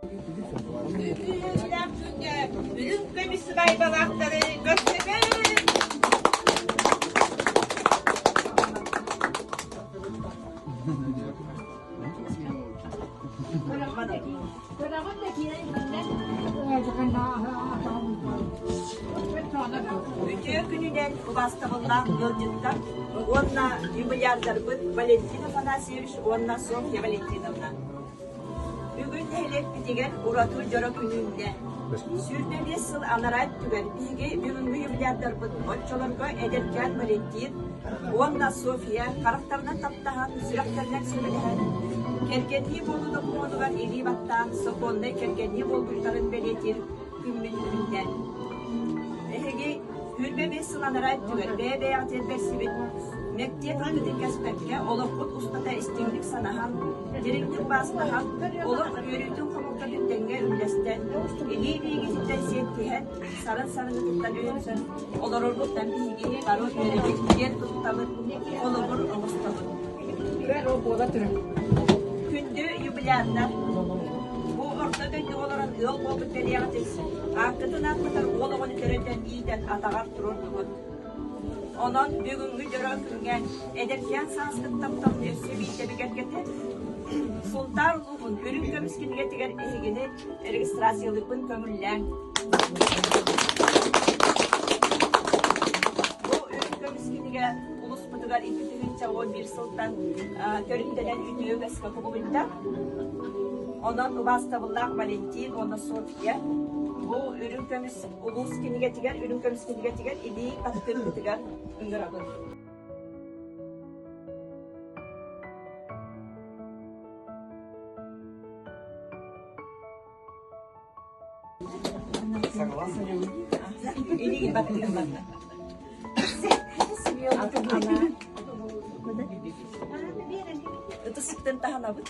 Үтүөлээх күҥҥэ үрүҥ көмүс сыбаайбалаахтары көрсөбүн! Үтүө күнүнэн убаастабыллаах ыалдьыттар уонна юбилярдарбыт Валентин Афанасьевич уонна Софья Валентиновна. Бүгүн нэһилиэкпитигэр ураты дьоро күн үүннэ. 25 сыл анараа өттүгэр биһиги бүгүҥҥү юбилярдарбыт оччолорго эдэркээн Валентин уонна Софья харахтарынан таптаһан, сүрэхтэринэн сөбүлэһэн, кэргэннии буолуу докумуонугар илии баттаан сокуоннай кэргэннии буолбуттарын бэлиэтиир күммүт үүннэ. Эһиги 25 сыл анараа өттүгэр бэйэ-бэйэҕитигэр бэрсибит мэктиэ тылгытын кэспэккэ олоххут устата истиҥник санаһан, дириҥник баастаһан, олох үөрүүтүн хомолтотун тэҥҥэ үллэстэн, илии-илиигититтэн сиэттиһэн, сарын-сарыҥытыттан өйөнсөн олороргуттан биһиги бары үөрэбит, киэн туттабыт, холобур оҥостобут. Күндү юбилярдар, бу орто дойдуга олорон ыал буолбут бэлиэҕитин, ааккытын ааттатар уол оҕону төрөтөн иитэн атаҕар туруордугут. Онон бүгүҥҥү дьоро күҥҥэ эдэркээн сааскыт тапталын өссө биирдэ бигэргэтэн, Сунтаар улууһун үрүҥ көмүс кинигэтигэр эһигини регистрациялыырбын көҥүллээҥ. Бу үрүҥ көмүс кинигэ улууспутугар 2011 сылтан төрүттэнэн үтүө үгэскэ кубулуйда. Онон убаастабыллаах Валентин уонна Софья бу үрүҥ көмүс улуус кинигэтигэр, үрүҥ көмүс кинигэтигэр илии баттыыргытыгар ыҥырабын. Илии баттыырбын. Ытысыктан таһынабыт.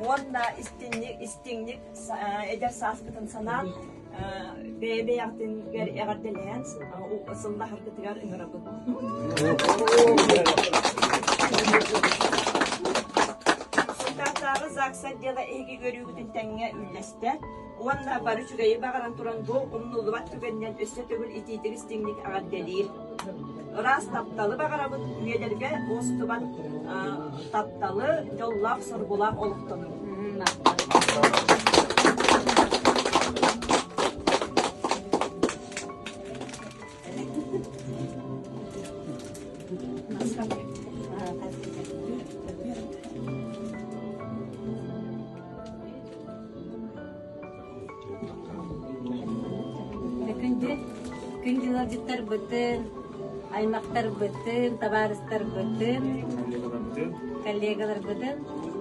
Уонна истиҥник, истиҥник эдэр сааскытын санаан, бэйэ-бэйэҕитигэр эҕэрдэлэһэн сыллаһаргытыгар ыҥырабын. Сунтаардааҕы ЗАГС отдела эһиги үөрүүгүтүн тэҥҥэ үллэстэ уонна бары үчүгэйи баҕаран туран бу умнуллубат түгэнинэн өссө төгүл итиитик истиҥник эҕэрдэлиир. Ыраас тапталы баҕарабыт, үйэлэргэ уостубат тапталы, дьоллоох-соргулаах олохтонуҥ. Күндү күндү ыалдьыттарбытын, аймахтарбытын, табаарыстарбытын, коллегаларбытын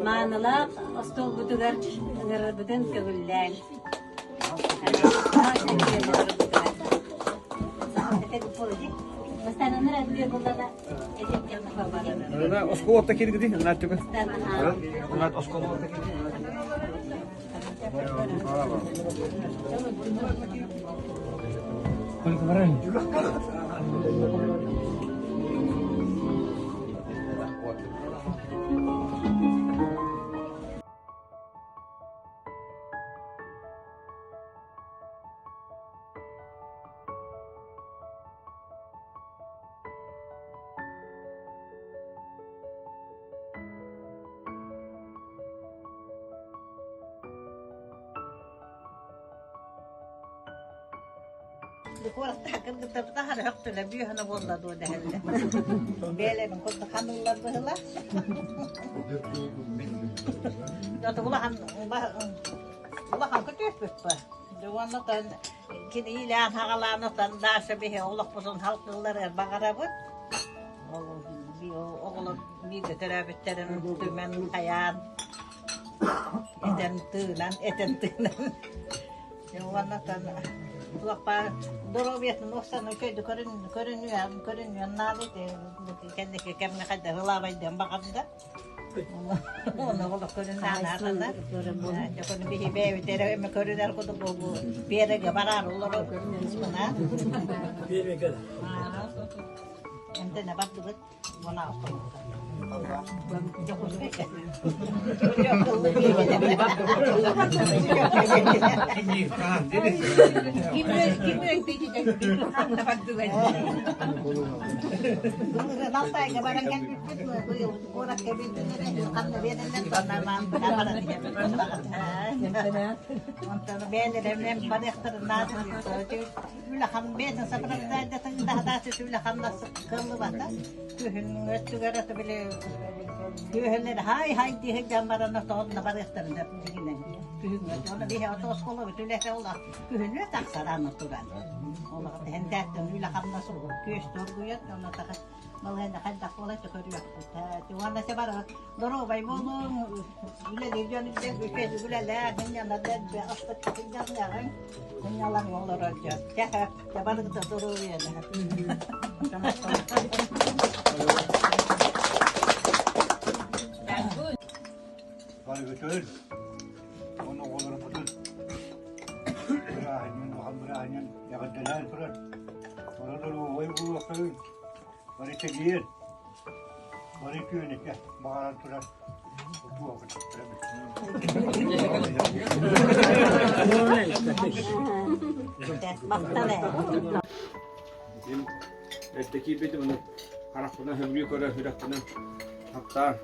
маанылаах остуолбутугар ыҥырарбытын көҥүллээҥ. Оскуола киргиди, нааттыга. Наат оскуола киргиди. Куораттаах кыргыттарбыта бүөһүнэ буолла дуо дэһэллэр. Бэйэлэрин курдук ханыыллар быһыла. Улахан улахан көтүөппүт ба. Уонна кини иилээн хаҕалаан отон Даша биһи олохпутун халкылларыгар баҕарабыт. Оҕолор бииргэ төрөөбүттэрин түмэн хайаан этэн тыынан этэн тыынан уонна туохпа доруобуйатын охсон үчүгэйдик көрүнүөн көрүнүөн наада кэнники кэмҥэ хайдах ылаабайдыан баҕарда. Оны олох көрүннаанатана. Дьокону биһи бэйбит эрэ эме көрүнэр кудук бу береге барар олору мына. Эмтене бардыбыт. Мына Алтайга баран кэлбиппит, быйыл куоракка Онтон бэйэлэринэн барыахтарын наада үлэхан бэйэтин сопровождайдатын даһадаачы үлэханнас кыллыбата күһүн өттүгэр аты били күһүннэр хай хай диһи дьан баран тоҕонно барыахтарын да дигинен күһүҥҥэ оны биһи ото оскуола бүтүлэхэ ола күһүнү тахсар аны туран олох тэнтээттэн үлэханнас күөс торгуйат онно таха Балайда хайдах буолай көрүөхпүт. Уонна се бары доруобай буолуҥ, үлэлиир дьон үчүгэй үлэлээх, сынньанар астык сынньаныаҕыҥ, сынньалаҥ олорор дьон. Чэ, барыгыта доруобуйаны. Барыгытын, уонна оҕолорбутун бырааһынньыгын, улахан бырааһынньыгын эҕэрдэлээн туран, бары доруобай буолуохтарын, бары чэгиэн, бары күөнэкэ баҕаран туран Эрдэ киирбитим ону харахпынан сөбүлүү көрө сүрэхпинэн таптаан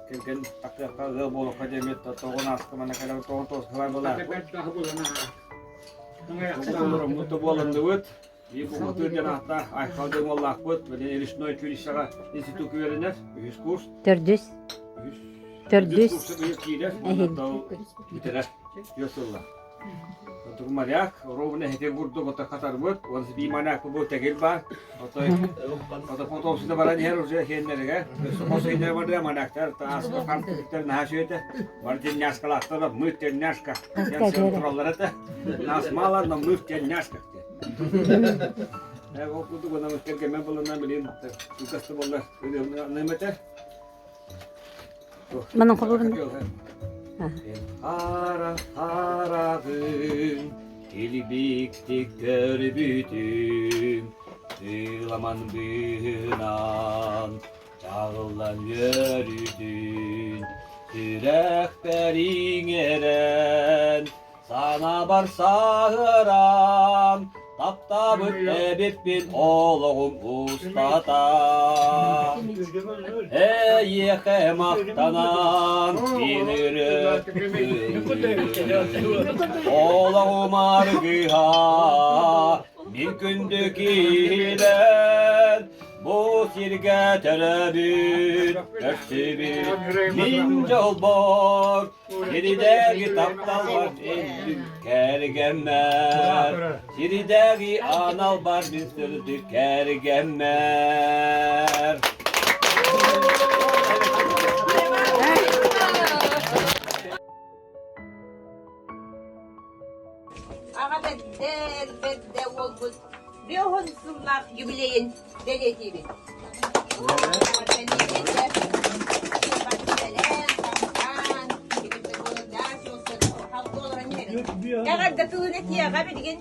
кэргэн такыахха ыал буолуохха диэммит тоҕун ааска манна кэлэн тоҕун тоҕус буолаахпыт. Буоланныбыт. Биир бухатыыр диэн ааттаах Айхал диэн уоллаахпыт. Билигин Речной училищеҕа институкка үөрэнэр. Үһүс курс. Төрдүс. Үһүс. Төрдүс. курса быйыл киирэр. Уонна бүтэрэр. Түөрт сылла. Онтук моряк, ровно эһэтин курдук ото хатарбыт. Уонна бии моряк бу тэгил баар. Отой ото фотосуна баран иһэр уже хиэннэригэр. Өссө хос хиэннэрэ бардыга моряктар тааска хартыктар наһаа сүөтэ. Бары тельняшкалаахтар, мы в тельняшках. Диэн сыан тураллар этэ. Нас мало, но мы в тельняшках. Ол курдук онон кэргэммин буланан билин укаста буолла нымете. Манан холурун. Хара харагын илбиктик көрбүтүм, ыламан быһынан чаҕыллан үөрүтүн, сүрэхпэр иҥэрэн Санаабар сааһыран, таптаабыт эбиппин олоҕум устата. Эйиэхэ махтанан мин Олоҕум аргыһа, мин күндү киһилэр, Бу сиргэ төрөөбүт, көрсүбүт мин дьолбор Сиридээги тапталбар эллүк кэргэммэр, Сиридээги аналбар мин сырдык кэргэммэр. Аҕа бэрдэ, бэрдэ уолбут биоһун сыллаах юбилейын бэлиэтиибит. Эҕэрдэ тылын этиэҕэ билигин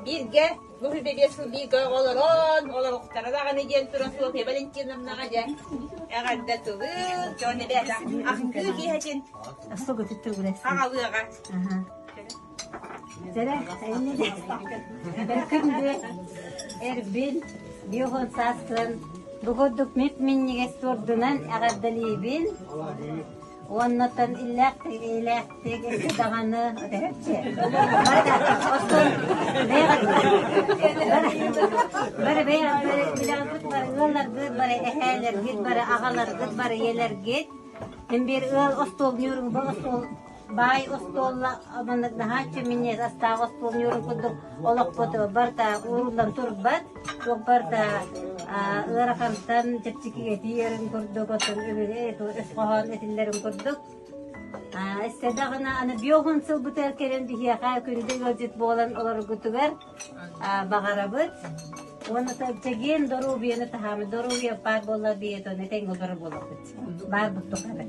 бииргэ бу бэбиэс сыл бииргэ олорон олоруохтара даҕаны диэн туран Софья Валентиновнаҕа дьэ эҕэрдэ тылын дьон эбээтэ ахтыы киэһэтин аҕалыаҕа Дэрэ, Күндү Эрбин, биоһун сааскын бу курдук мип-минньигэс туордунан эҕэрдэлиибин. Уоннаттан иллээхтик, илээхтик, өссө даҕаны өтөһөччү. Оттон бары бэйэҕит бары ыалларгыт, бары эһээлэргит, бары аҕаларгыт, бары ийэлэргит. Мин биир ыал остуол ньуурун бу остуол Баай остуолла маннык наһааччы минньиэс астаах остуол ньуурун курдук олохпут барыта ууруллан турбат, туох барыта ыарахантан чэпчэкигэ тиийэрин курдук, оттон өс хоһоон этиллэрин курдук. Өссө даҕаны аны биоһун сылбытыгар кэлэн биһиэхэ күндү ыалдьыт буолан олороргутугар баҕарабыт. Уонна чэгиэн доруобуйаны таһаамы доруобуйа баар буолла биэтон этэҥ олорор буолаппыт. Баар буттук хара.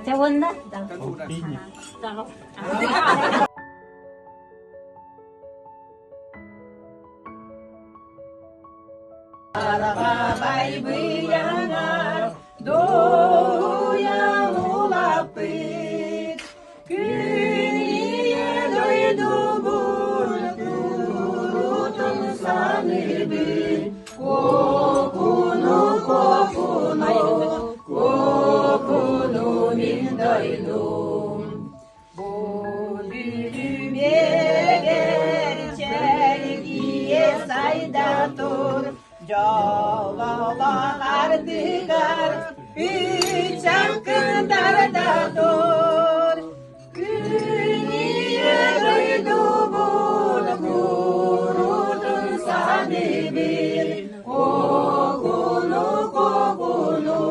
Чэ уонна? Байбыйаҥар дуйан улаппыт күн ийэ дойдубун куруутун саныыбын Куокуну, куокуну, куокуну мин дойдум Бу бүлүүмэгэр чэлгийэ сайда тур, дьололоох ардыгар үт чаҥкындарда тур. Күн ийэ дойдубун куруутун саныыбын, куокуну, куокуну,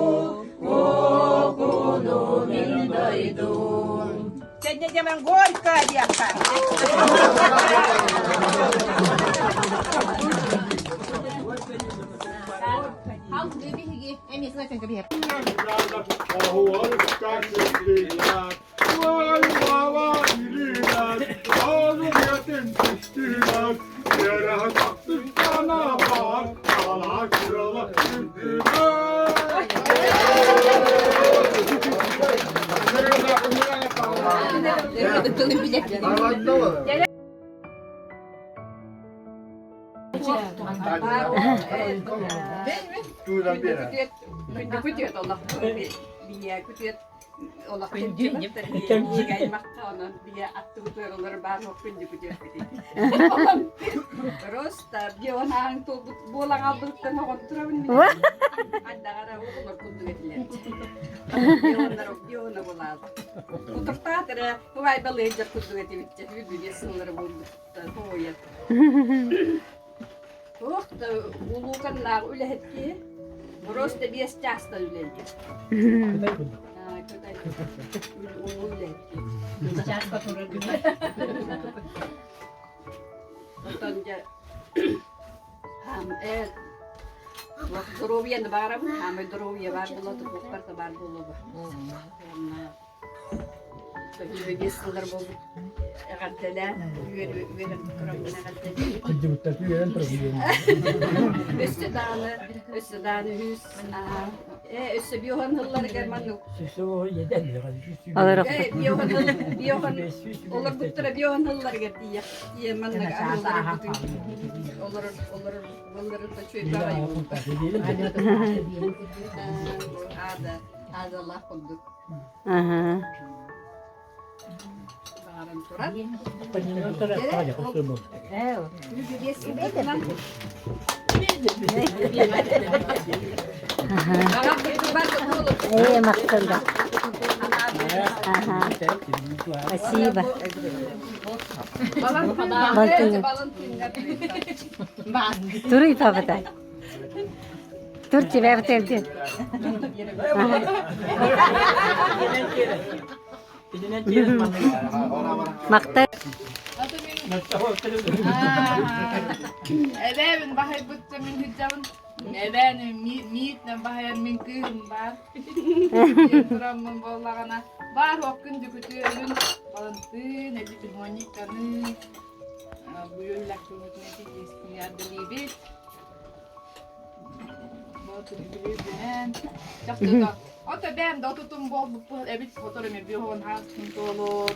куокуну мин дойдум. Сегодня делаем горько диэххэ. Туох да улууканнаах үлэһит киһи просто биэс чаастан үлэлиир. Улуу үлэһит киһи. Чааска турар Оттон дьэ здоровьяны баарабын, хаамай здоровье баар буола, туохпар да баар буолуо. Биэс сыллар буолбут эҕэрдэлээн үөрэн тураммын эҕэрдэлиибин. Кырдьыбыттар үөрэн турабын. Өссө даҕаны, өссө даҕаны үһүс ээ өссө биоһон сылларыгар маннык Олорохпут. биоһон биоһон олорбуттара биоһон сылларыгар тиийэ тиийэ маннык аһылларбытын олорор олорор олорор да үчүгэй баҕайы аада аадалаах курдук Аһа. Баҕаран турар. Ээ, махталла. Ага. Спасибо. Балтын. Туруй папата. Тур тебя в тельте. Махтал. Эбээбин баһайбытта мин сылдьабын. Эбээни миитинэн баһайар мин кыыһым баар. Тураммын буоллаҕына баар уоккун дүкүтүөбүн Балантыын, эти Мониканы, буйуллахпытын эти дискуярдылыыбит. Ото бэм да отутум буолбуппут эбит хотор эме биоһон хаастын туолу.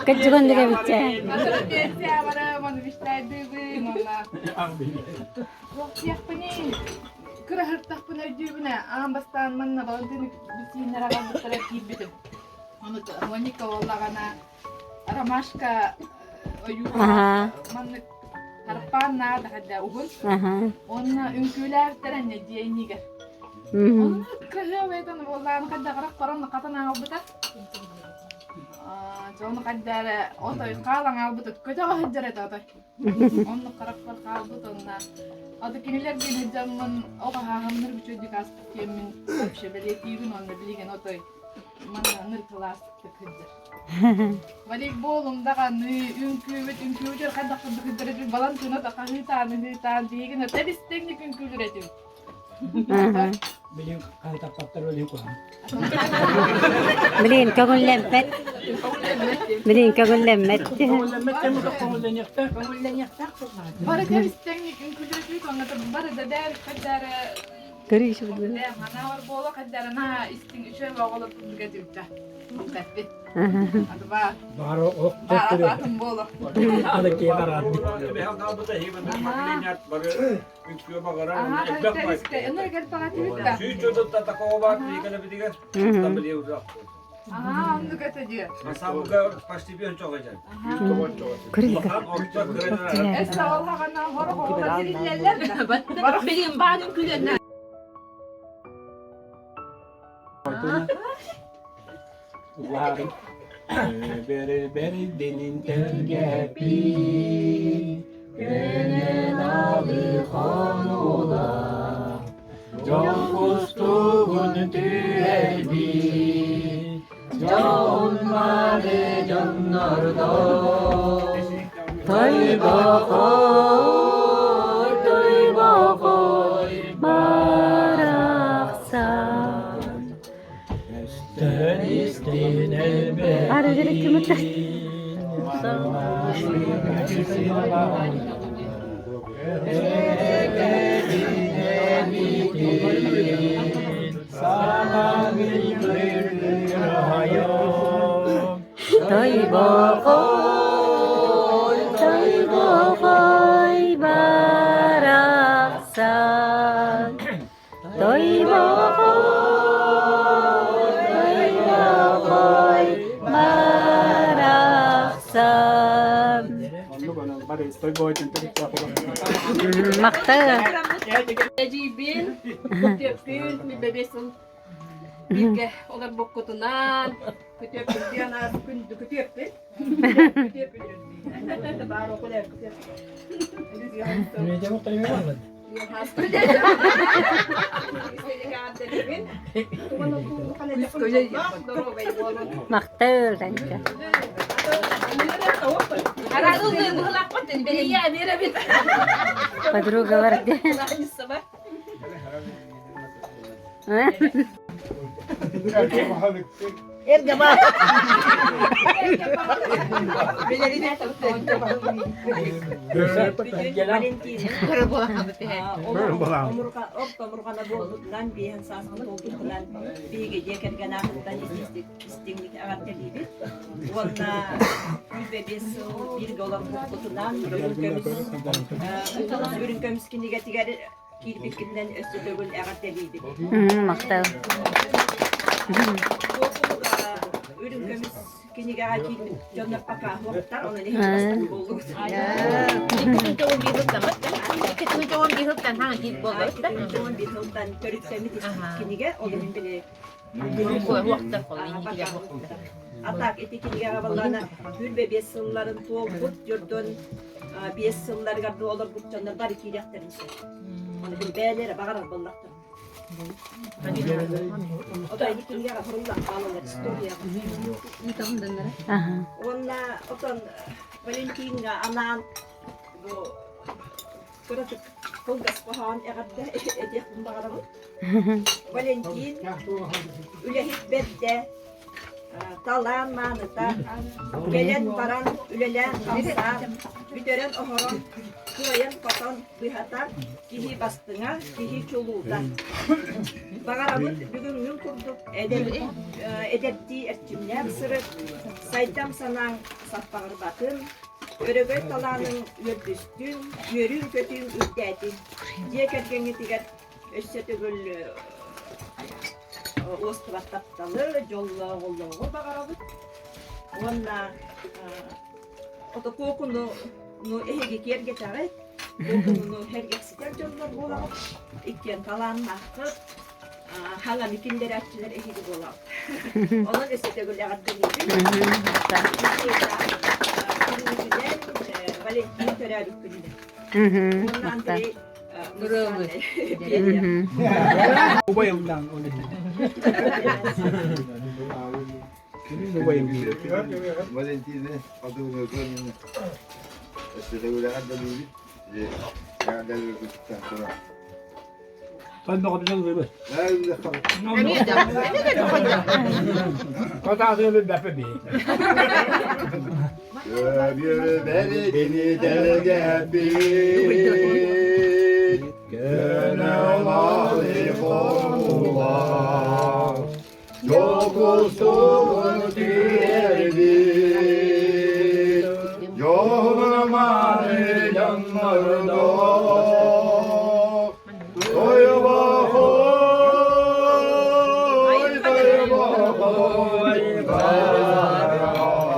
Кырдьыгын дэгебитчэ. Атара пенсия бара мону биштайдыбы манна. Туохтиахпыный кыраһыртахпын өйдүүбүнэ аан бастаан манна Валентина бисииннэр аҕалбыттара киирбитим. Ону Моника буоллаҕына Ромашка ойуу маннык харпаан наада хадда уһун. Уонна үҥкүүлээбиттэр анньа дьиэ иннигэр. Онно кыһыабайтан буоллаҕына хайдаҕарах баран хатан аҕалбыта. Ону хайдары отой хаалан хаалбыт көтөҕө сылдьар этэ отой. Оннук харахпар хаалбыт онна. Аты кинилэр диэн дьаммын оҕо хааһымнар үчүгэйдик ааспыт диэммин вообще бэлиэтиибин уонна билигин отой манна ыныр кылаастык сылдьар. Волейболум даҕаны, үҥкүүбүт, үҥкүүбүтүгэр хайдах курдук сылдьар этибит, балантыына да хаһыытаан ыһыытаан биһигин тэбис-тэҥник үҥкүүлүүр этибит. Билин хаһытаппаттар өлүү куһаҕан. Билин көҥүллэммэт. Билин көҥүллэммэт. Көҥүллэммэт кэм көҥүллэниэхтээх. Көҥүллэниэхтээх буоллаҕа. Бары тэбис-тэҥник үҥкүүлүүр онно бары да бээр хайдары Көрүш Манаар буола хайдарына истиҥ үчүгэй оҕолор курдук этибитэ. Бэппит. Адыба. Бары ох Баар атын буола. Аны киһи бараат. Бары үҥкүү баҕарар, элбэх баар. Аха, оннук этэ дии. Эссе олһаҕана хорох оҕолор тириллэллэр да. Билигин баан үҥкүүлэннэ. Бэрдинин тэлгэппит, көнөн алы хонуула, дьон кустугун түһэрбит, дьон маны дьоннордор. Тойбохой, тойбохой, барахсан. Өстөн истин Тойбохой, тойбохой, барахсан. Тойбохой, тойбохой, барахсан. Махтал. Эдьиийбин, күтүөппүн, билбэбиэсин бииргэ олорбуккутунан, күтүөппүн диэн аас күндү күтүөппүн. Күтүөппүн. Баар окулэр күтүөппүн. Махтал, Танька. Подруга барды. Ортомурҕана буолбутунан биэһэн сааскын туолбутунан биһиги дьиэ кэргэн аатыттан истиҥник эҕэрдэлиибит уонна 25 сыл бииргэ олорбуппутунан үрүҥ көмүс үрүҥ көмүс кинигэтигэр киирбиккитинэн өссө төгүл эҕэрдэлиибит. Махтал. Үрүҥ көмүс кинигэҕэ киирбит дьоннор пока суохтар, онон иһин бастакы буоллугут. 2011 сылтан төрүттэммит кинигэ, ол иһин били А так ити кинигэҕэ баллаана 25 сылларын туолбут дьордон 5 сылларыгар олорбут дьоннор бары киириэхтэрин сөп. Аны били бээлэрэ баҕарар буоллахтар. Отой ити кинигэҕэ суруллан хаалаллар историяҕа. Уонна отон Валентиҥҥа анаан бу кыратык кылгас хоһоон эҕэрдэ этиэхпин баҕарабын. Валентин үлэһит бэрдэ, талаан мааныта, кэлэн баран үлэлээн хамсаан, бүтэрэн-оһорон, кыайан-хотон быһата, киһи бастыҥа, киһи чулуута. Баҕарабыт бүгүҥҥү курдук эдэр, эдэрдии эрчимнээх сырыт, сайдам санааҥ саппаҕырбатын, Өрөгөй талааныҥ үөрдүстүн, үөрүүҥ-көтүүҥ үрдээтин. Дьиэ кэргэҥҥитигэр өссө төгүл уостубат тапталы, дьоллооҕу баҕарабыт. Уонна ото куокуну ну эһиги киэргэтэҕит, куокунуну сэргэхситэр дьоннор буолаҕыт. Иккиэн талааннааххыт. Хаҥаны киллэрээччилэр эһиги буолаҕыт. Онон өссө төгүл эҕэрдэлиибин. Валентин төрөөбүт күнүнэн. Уонна Андрей Валентина Адылгыгын өссө төгүл эҕэрдэлиибит. Дьокуускайын түһэрбит, дьоһун-мааны дьоннордоох, Тойбохой, Тойбохой барахсан.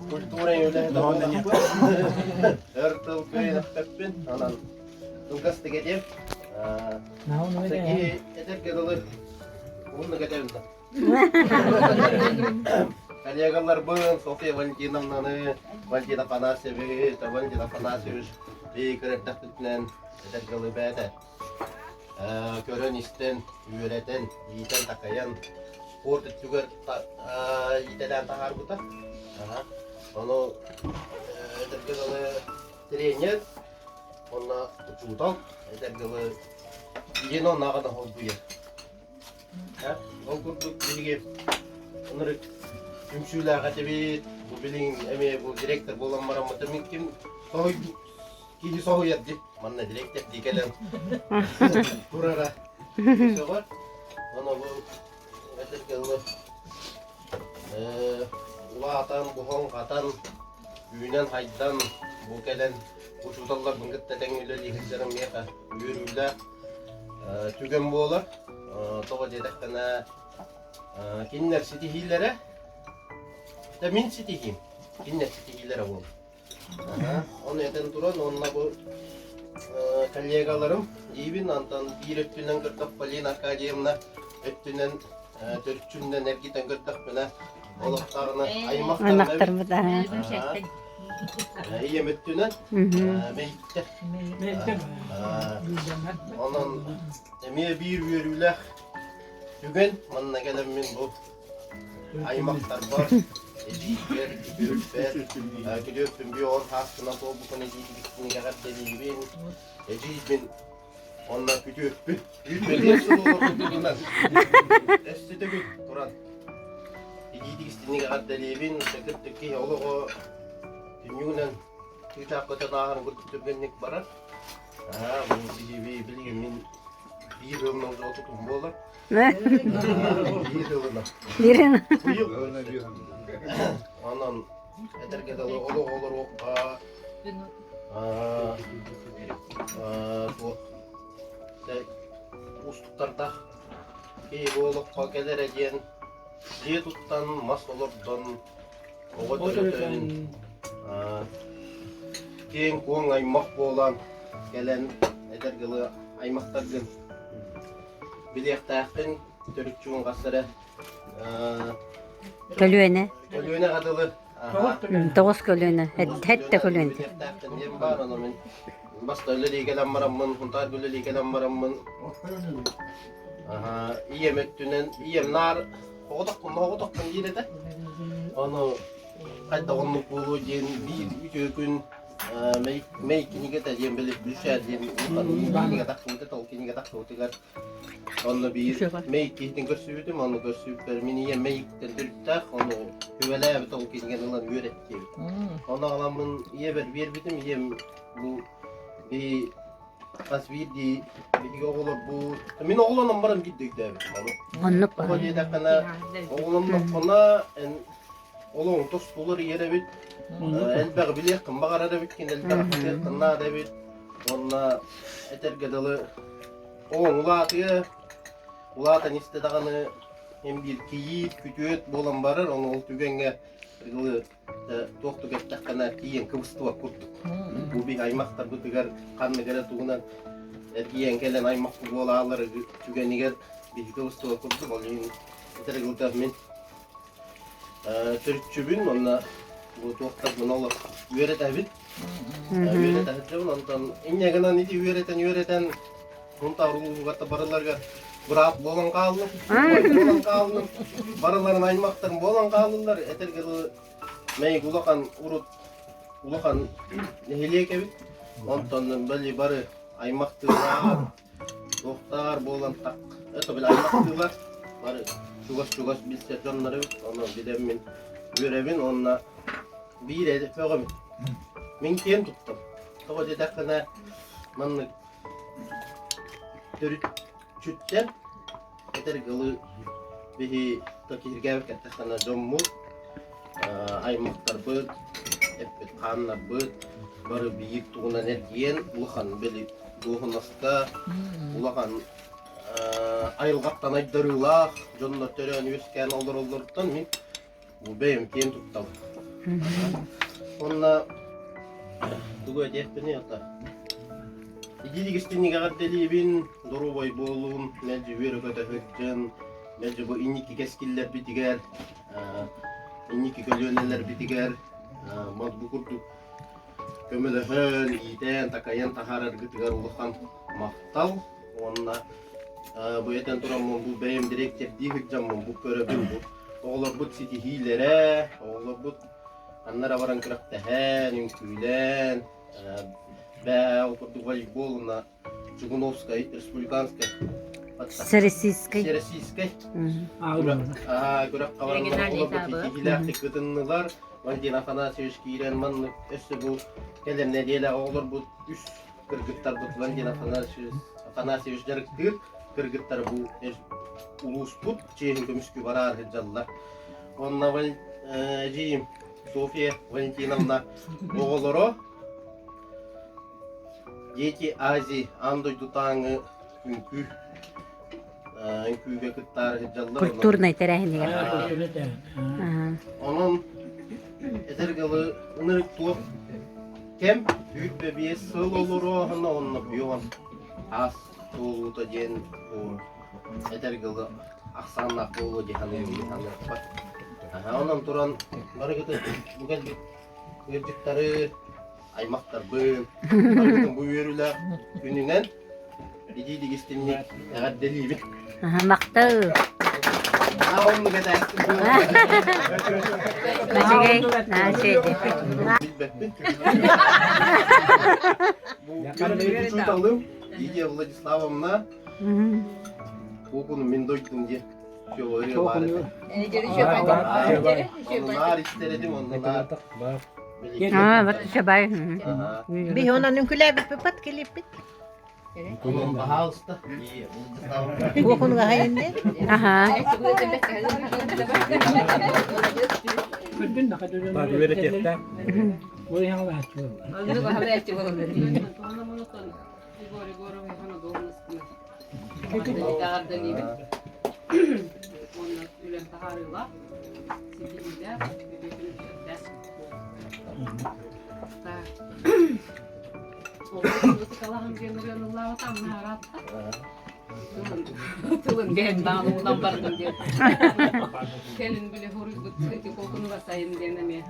Культура үлэһитэ Өр тыл кыайыахтаппын, онон кылгастык этиэм. Киһи этэргэ дылы уһуннук этэбин да. Коллегаларбын Софья Валентиновнаны, Валентин Афанасьевич, Валентин Афанасьевич биһиги эрдэхпитинэн этэргэ дылы бэйэтэ көрөн-истэн, үөрэтэн, иитэн-такайан спорт өттүгэр иитэлээн таһаарбыта. Ону этэргэ дылы тренер уонна учуутал этэргэ дылы иһин оннааҕа да холбуйар. Ол курдук биһиги ынырык түмсүүлээх этибит. Бу билигин эмиэ бу директор буолан бараммыт мин ким соһуйбут киһи соһуйар дии. Манна директор дии кэлэн турара сөҕөр. Ону бу этэргэ дылы улаатан, буһан-хатан, үүнэн-хайдан бу кэлэн учууталларбын кытта тэҥ үлэлии сылдьарым миэхэ үөрүүлээх түгэн буолар. Тоҕо диэтэххинэ, кинилэр ситиһиилэрэ, да мин ситиһиим, кинилэр ситиһиилэрэ буолар. Ону этэн туран, уонна бу коллегаларым диибин, антон биир өттүнэн көрдөх Полина Аркадьевна өттүнэн төрүччүннэн эргитэн көрдөхпүнэ, олохтооҕуна аймахтарбыт ийэм өттүнэн мэйиттэр. Онон эмиэ биир үөрүүлээх түгэн манна кэлэммин бу аймахтарбар, эдьиийбэр, күтүөппэр, күтүөппүн бүөҕүн хааскынан туолбутун эдьиийбит кинигэҕэр дэлиибин, эдьиийбин онно күтүөппүн 25 сыл олорбутунан өссө төгүл туран эдьиийдик истиҥник эҕэрдэлиибин, кырдьык киһи олоҕо түннүгүнэн тыытаах көтөн ааһарын курдук түргэнник барар. Аа, бу билигин мин биир ыалынан отутум буолар. Онон этэргэ дылы олох олоруохха туох уустуктардаах киһи бу олоххо кэлэрэ диэн дьиэ туттан мас олордон оҕо төрөтөн киэҥ-куоҥ аймах буолан кэлэн этэргэ дылы аймахтаргын билиэхтээххин төрүччүгүн хас эрэ Көлүөнэ. Көлүөнэ дылы Тоҕус көлүөнэ. Сэттэ көлүөнэ. Билиэхтээххин диэн баар ону мин баста үлэлии кэлэн бараммын Хунтаар үлэлии кэлэн бараммын ийэм өттүнэн ийэм наар оҕотохпун оҕотохпун диир этэ ону хайдах оннук буолуо диэн биир үтүө күн Мэй кинигэтэ диэн били Бүшээ диэн кинигэ тахсыбыта, ол кинигэ тахсыбытыгар онно биир Мэй киһитин көрсүбүтүм, ону көрсүбүппэр мин ийэм Мэйиктэн төрүттээх, ону күбэлээбит ол кинигэни ылан үөрэт диэбит. Ону аҕаламмын ийэбэр биэрбитим, ийэм бу би хас биирдии биһиги оҕолорбут мин оҕолонон баран биирдэ өйдөөбүтүм ону. Оннук. Тоҕо диэтэххинэ, оҕолонноххуна эн Олоҥ тостулар иһэр эбит, элбэҕи билиэххин баҕарар эбиккин, элбэҕи билиэххин наада эбит. Уонна этэргэ дылы, оҕоҥ улаатыа, улаатан истэ даҕаны эн биир кийиит, күтүөт буолан барар, ону ол түгэҥҥэ. Ылы туох түгэттэххинэ тиийэн кыбыстыбат курдук. Бу биһи аймахтарбытыгар ханнык эрэ тугунан эргийэн кэлэн аймах буолаалар түгэнигэр биһи кыбыстыбат курдук. Ол иһин этэр мин төрүччүбүн уонна бу туохтарбын олох үөрэтэбин. Үөрэтэ сылдьабын. Онтон инньэ гынан ити үөрэтэн-үөрэтэн Сунтаар улууһугар барыларыгар быраап буолан хааллым, буолан хааллым, барыларын аймахтарым буолан хааллылар. Этэргэ дылы Мэйик улахан урут улахан нэһилиэк эбит. Онтон били бары аймахтыылар, туохтаар буолан так это били аймахтыылар бары чугас-чугас билсэр дьоннор эбит. Ону билэммин үөрэбин уонна биир өҕөбүн. Мин киэн туттам. Тоҕо диэтэххинэ маннык Төрүччүттэн этэр гылы биһи киһиргээбит кэттэххинэ дьоммут, аймахтарбыт, эппит хааннарбыт бары биир тугунан эргийэн улахан били дуоһунаска улахан айылҕаттан айдарыылаах дьоннор төрөөн үөскээн олороллоруттан мин Бу бэйэм киэн туттабын. Уонна тугу этиэхпиний ата? Идиилик истинник эҕэрдэлиибин, доруобай буолуун, мэлдьи үөрэ-көтө сылдьын, мэлдьи бу инники кэскиллэрбитигэр, инники көлүөнэлэрбитигэр бу курдук көмөлөһөн, иитэн, такайан таһаараргытыгар улахан махтал уонна бу этэн тураммын бу бэйэм дириэктэрдии сылдьаммын бу көрөбүн бу Оҕолорбут ситиһиилэрэ, оҕолорбут ханна эрэ баран күрэхтэһэн, үҥкүүлээн, бээ ол курдук волейбол уонна Чугуновскай республиканскай Всероссийскай. Всероссийскай күрэххэ бараннар оҕолорбут ситиһиилээхтик кытыннылар. Валентин Афанасьевич киирэн маннык өссө бу кэлэр нэдиэлэ оҕолорбут үс кыргыттарбыт Валентин Афанасьевич, Афанасьевич дьарыктыыр кыргыттар бу улууспут чиэһин көмүскүү бараар сылдьаллар. Онно эдьиийим Софья Валентиновна оҕолоро Дети Азии аан дойдутааҥы үҥкүү үҥкүүгэ кыттаары сылдьаллар. Культурнай тэрээһинигэр. Онон этэр гылы ынырык туох кэм 25 сыл олоруоһуна онно буйуон аас туолуута диэн этэр гылы ахсааннаах буолуо дии саныахпат. Онон туран барыгыты бу кэлбит ыалдьыттары аймахтарбын барыгытын бу үөрүүлээх күнүнэн итиитик истинник эҕэрдэлиибин. Махтал. Оннук этээхтин. Үчүгэй, наачыйды. Билбэппин. Бу учууталым Лидия Владиславовна Куокуну мин дойдум диye Все баар этэ. Онно наар истэр этим, онно наар Аа, вот шабай. Биһи онон үҥкүлээбиппит килиппит. Онон баһаалыста. Куокунуга хайынды. Аха. Уонна үлэм таһаарыылаах, ситиһиилээх, үтүө Ытыкалаһым диэн ырыаны ыллаабата амна араатта. Тылын гэһэн даҕаны унан бардым диэн. Кэлин били хоруйбут ити кокунуга сайын диэн эмиэ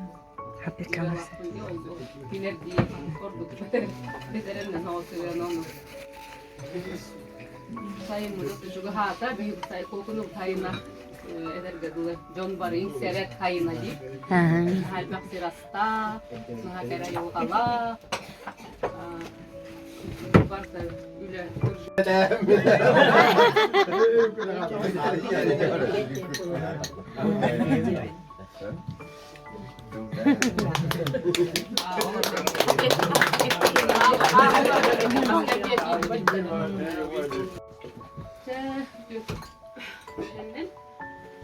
Билэрдии ордук бэтэрэннэн оҕотуйан ону сайыммыт чугаһаата биһиги куокуну хайына эдэргэ дылы дьон бары иҥсэрэр хайына дии элбэх сир астаах наһаа кэрэ айылҕалаах барыта үлэ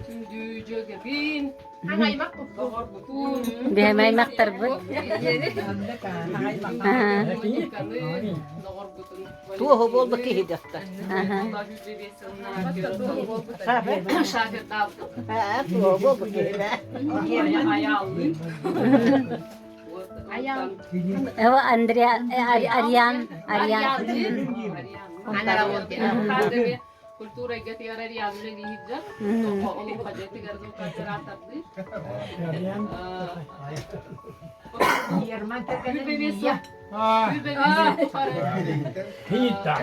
Күндү. дьүөгэбин, доҕорбутун, Биһэм аймахтарбыт. Мониканы, доҕорбутун Туоһу буолбут киһи дьахтар. Шафердаабытым. Туоһу буолбут киһи Айааллыы. Эва Андреа Ариан Ариан. Ариан. Культура эйгэтигэр Ариан үлэлии сылдьар. Олоҥхо дьиэтигэр звукооператордыы.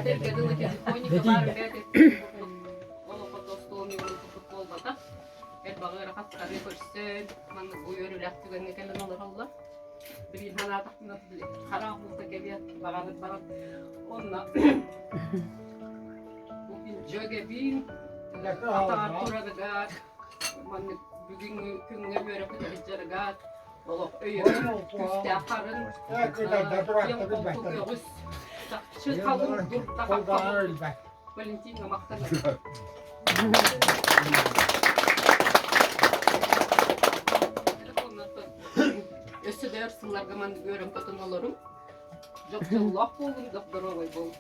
Этэргэ дылы телефоника баар олоххо остуол буолбатах. Элбэҕи ыарахаттары көрсөн, маннык бу үөрүүлээх түгэҥҥэ кэлэн олороллор. Билигин санаатахпына хараах уута кэлиэ баҕарар баран онно дьүөгэбин атаҕар турарыгар маннык бүгүҥҥү күҥҥэ үөрэппит сылдьарыгар олох өйөбүл күүстээх харын киэҥ холку көҕүс чахчы халыҥ дурда Валентина махтанабын. Өссө да өр сылларга маннык үөрэн көтөн олорум. Дьох дьоллоох буолун, дох доруобай буолун.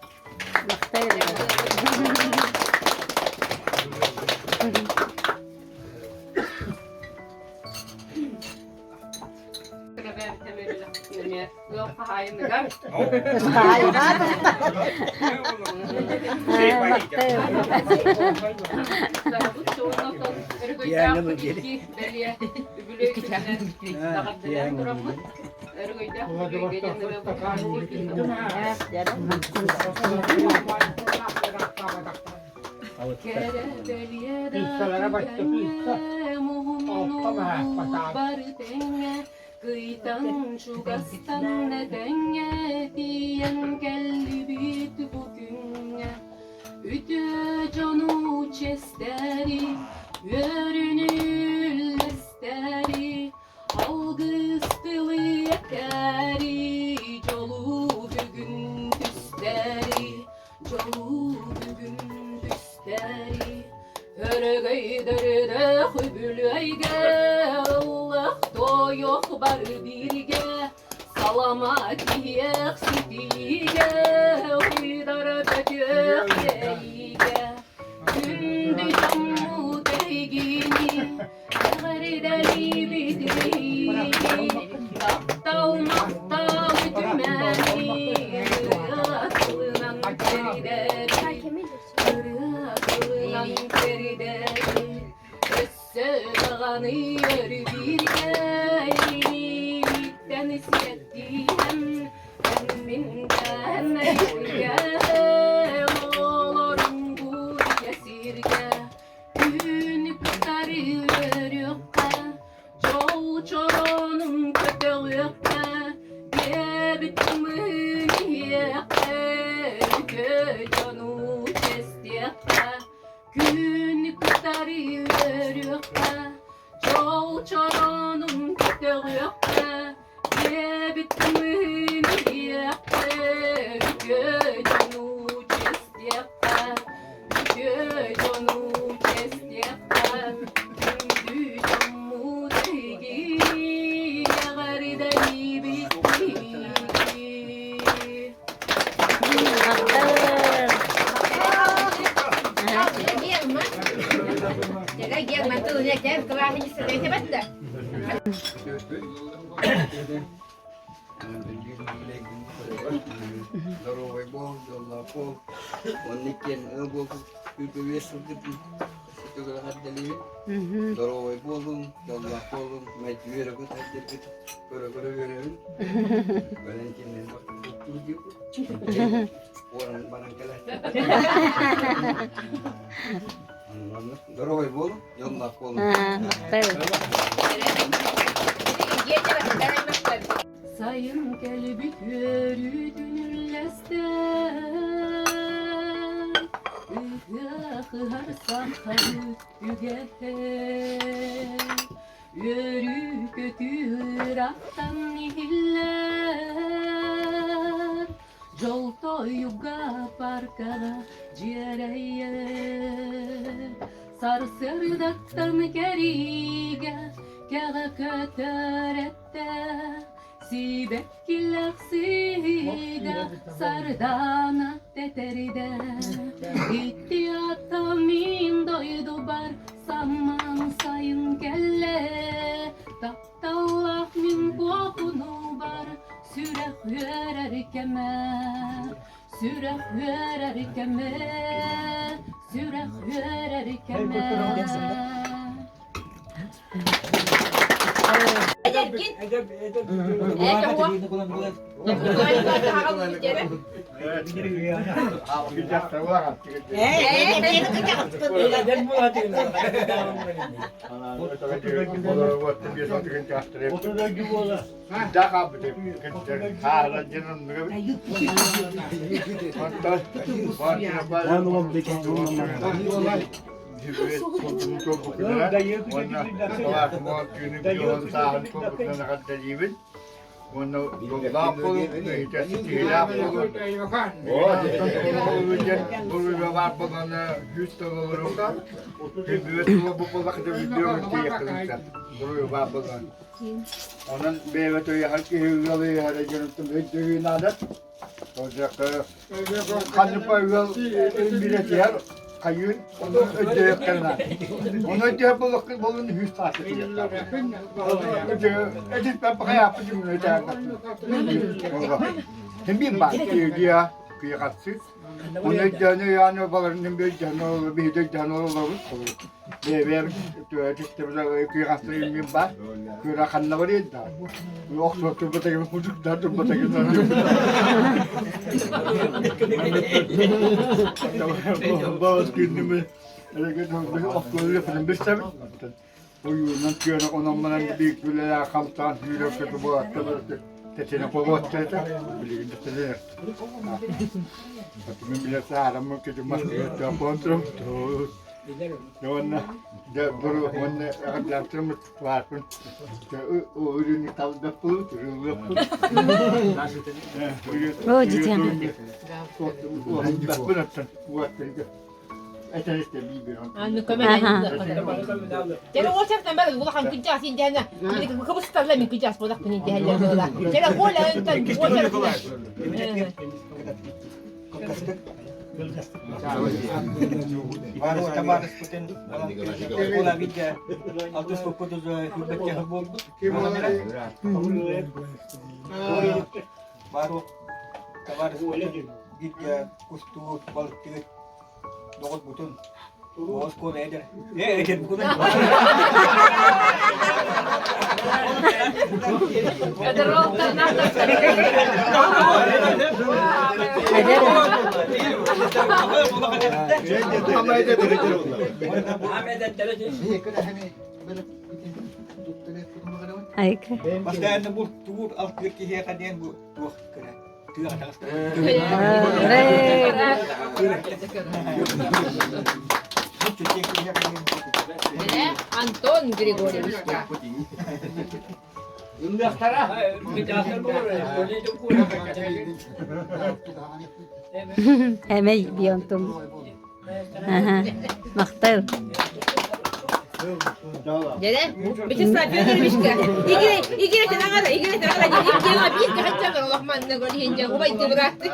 Ыал хаһаайыныгар. Кыйтан чугастан этэҥҥэ тиийэн кэллибит бу күҥҥэ. Үтүө дьону чиэстэри, үөрүүнү үллэстэри, алгыс тылы этэри, дьолу бүгүн түстэри, дьолу бүгүн түстэри. Өрөгөйдөрдөөх үбүлүөйгэ ыллах тойох бары бииргэ салама киһиэх ситиигэ уйдара бөтүөх иэйиигэ күндү дьоммут эһигини эҕэрдэлиибит биһиги таптал махтал үтүмэни ырыа тылынан тиэрдэбит Ырыа тылынан тиэрдэбит өссө даҕаны өрүбүргэ илииттэн сиэттиһэн эн-минтэн өйгө олорун буйа сиргэ күн кытары үөрүөххэ дьол чороонун көтөҕүөххэ диэбит мыын иһиэххэ үтүө дьону чэстиэххэ күн кытары үөрүөххэ дьол чороонун көтөҕүөххэ диэбит мыын иһиэххэ үтүө дьону чэстиэххэ үтүө дьону чэстиэххэ күндү дьоммут эһиги эҕэрдэлиибит биһиги. Здоровый буол, дьоллоох буол, онно иккиэн ыал буолбут үбүлүөс сылгытын өссө Здоровый буолуҥ, дьоллоох буолуҥ, мэлдьи үөрэ-көтө сылдьаргыт көрө-көрө үөрэбин. Валентинныын диибит. Уоран баран кэлэр. Здоровый буолуҥ, дьоллоох буолуҥ. Сайын кэлбит үөрүүтүн үллэстэн, Ыһыах ыһар сахабыт үгэһэ. Үөрүү-көтүү ыраахтан иһиллэр. Дьолтойуга паркаҕа дьиэрэйэр. Сарсыардаттан кэриигэ кэҕэ көтөр этэ, Сибэккилээх сыыга сардаана тэтэрдэ. Ити ата мин дойдубар самаан сайын кэллэ. Тапталлаах мин куокунубар сүрэх үөрэр кэмэ. Сүрэх үөрэр кэмэ, сүрэх үөрэр кэмэ. Эдэргин. Онон бэйэбит ыйаһар киһи ыал ыйаһара дьонуттан өйдөһүү наада. Ханныпа ыал билэтиһэр хайыын ону өйдөһүөххэ наада. Ону өйдөһөр буоллаххын болун үһүс сааска Эдиппэ бахайааппыт Ким баар киһи кыйахатсы. Оны өйдөөнү яаны баларынын өйдөөнү биһиги өйдөөнү олорбут. Бэйэбэр кыйахатсы бар. Кыра ханна бар да. Охсуох турбатагын кудуктар турбатагын. Баас күннүмү Ойуунан күөнэ онон-манан биир үлэлээх хамсаан сүүрэр-көтө буолаtta тэтинэ буолуотта этэ. Билигин да тэтинэр. Мин билэр саараммын кити мастыгыттан буолан Уонна дьэ бу уонна эҕэрдэлээн баарбын. Үрүҥ талдаппыт, үрүҥ О, дитям. Уоттан уоттарга Дьэ оҕочартан бары улахан күнчаас индиана кыбысталла мин күнчаас буолахпын индиһэллэр буола. Дьэ Коля ынтан Доҕорбутун оскуола эдэр эдэр Айка. Бастаан бу туур алтыыр киһиэхэ диэн бу туох кыра Антон Григорьевич. Эмэй бионтум. Махтал. Дьэ, Вячеслав Федоровичка, игре тенагара, игре тенагара, игре биир кахаччагар олох манна гол хинжа убай дыбыраат. Дьэ.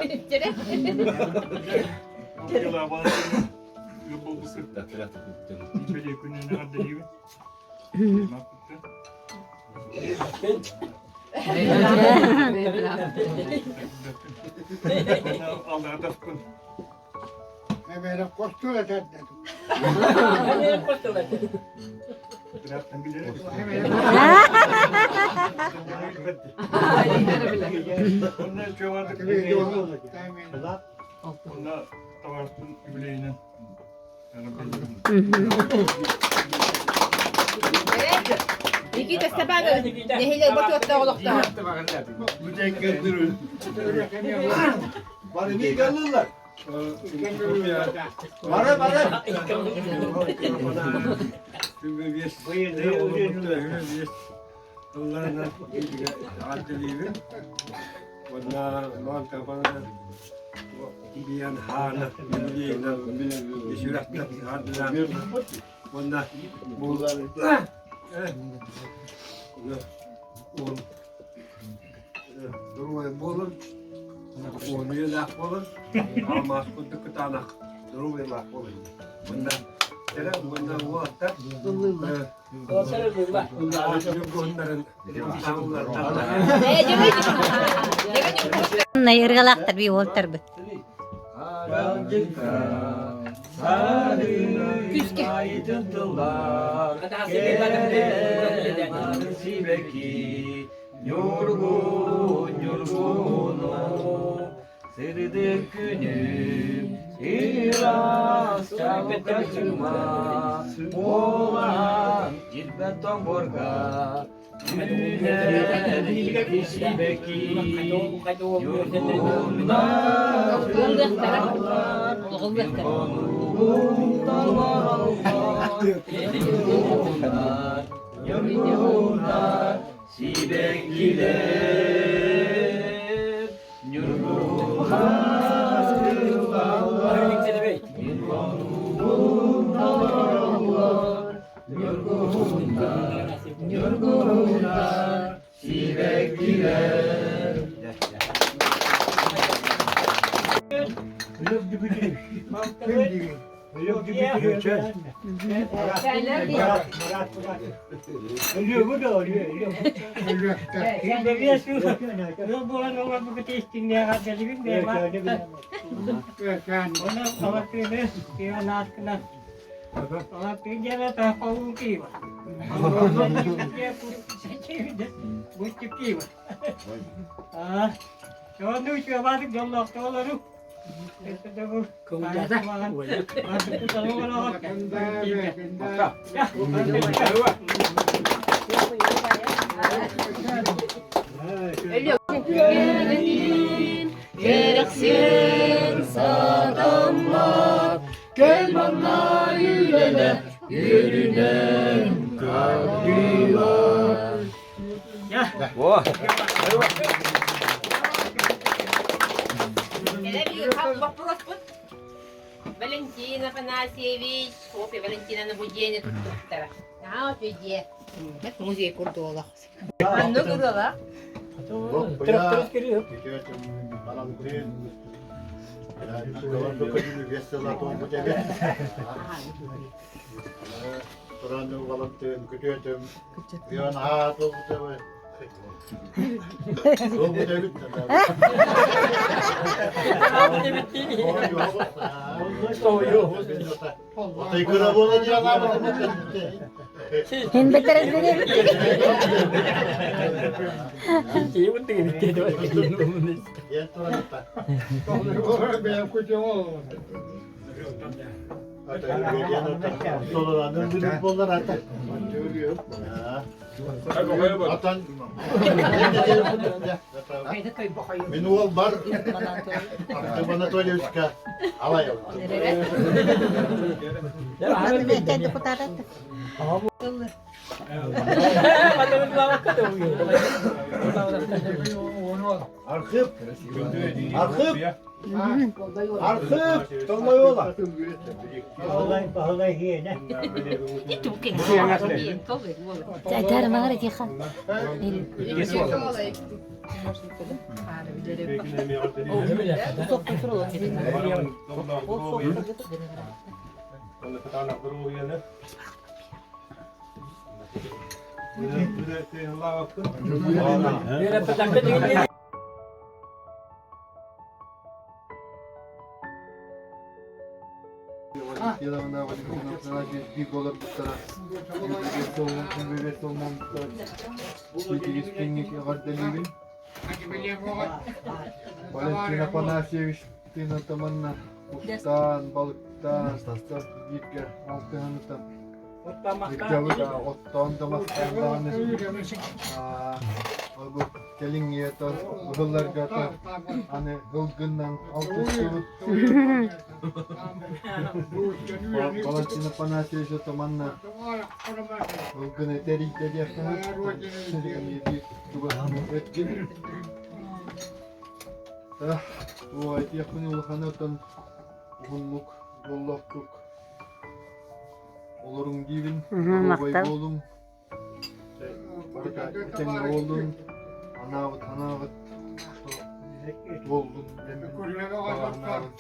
Никита Степанович, нэһилиэк бочуоттаах олохтооҕо. Бары бары. Биан хаана сүрэхтэн хаардылаан уонна Доруобай буолун, уонуйалаах буолун, алмаас курдук кытаанах доруобуйалаах буолун. Уонна кэрэ уонна уолаттар Ырыалаахтар би уолтарбыт. Күскэ. Ньургун, ньургуну, сырдык күнүм, ыраас чалкачыма, буолан ирбэт тоҥборго, үүнэр икки сибэкки, ньургуннар тыллаллар, хонугун толороллор, ньургуннар, ньургуннар, Сибэккилэр ньургуһар тыллаллар, мин хонуубун толороллор. Ньургуһуннар, ньургуһуннар, сибэккилэр. Кэрэхсиэн сатаммат, кэл манна үлэлэ, үөрүнэн кардыылар. Вопроспут Валентин Афанасьевич, Софья Валентиновна бу дьиэни туттубуттара. Наһаа үчүгэй дьиэ. Музей курдук олох. Маннык ырыалаах. Туран Валентин күтүөтүм Үөн аат буолбута Һин бэтэрэллэри Мин уол бар Артем Анатольевичка алай Архив! Архив! Архив! Толмойола! Баһылай хиэнэ. Валентин Афанасьевич тыына кустаан, балыктаан, бииргэ алтыһанытан Ирдьабыт оттоон да мастаан даҕаны бу кэлиҥҥиэ ыһылларга аны ылгыннан алтыстыбыт. Валентин Афанасьевич ото манна ылгыны тэрийдэ диэххэ сөп. Өткүн. Туох этиэхпин улахана оттон уһуннук, дьоллоохтук олоруҥ диибин, доруобай Махтал. буолуҥ, барыта этэҥҥэ буоллун, анаабыт санааҕыт туоллун диэммин баҕарнаабын.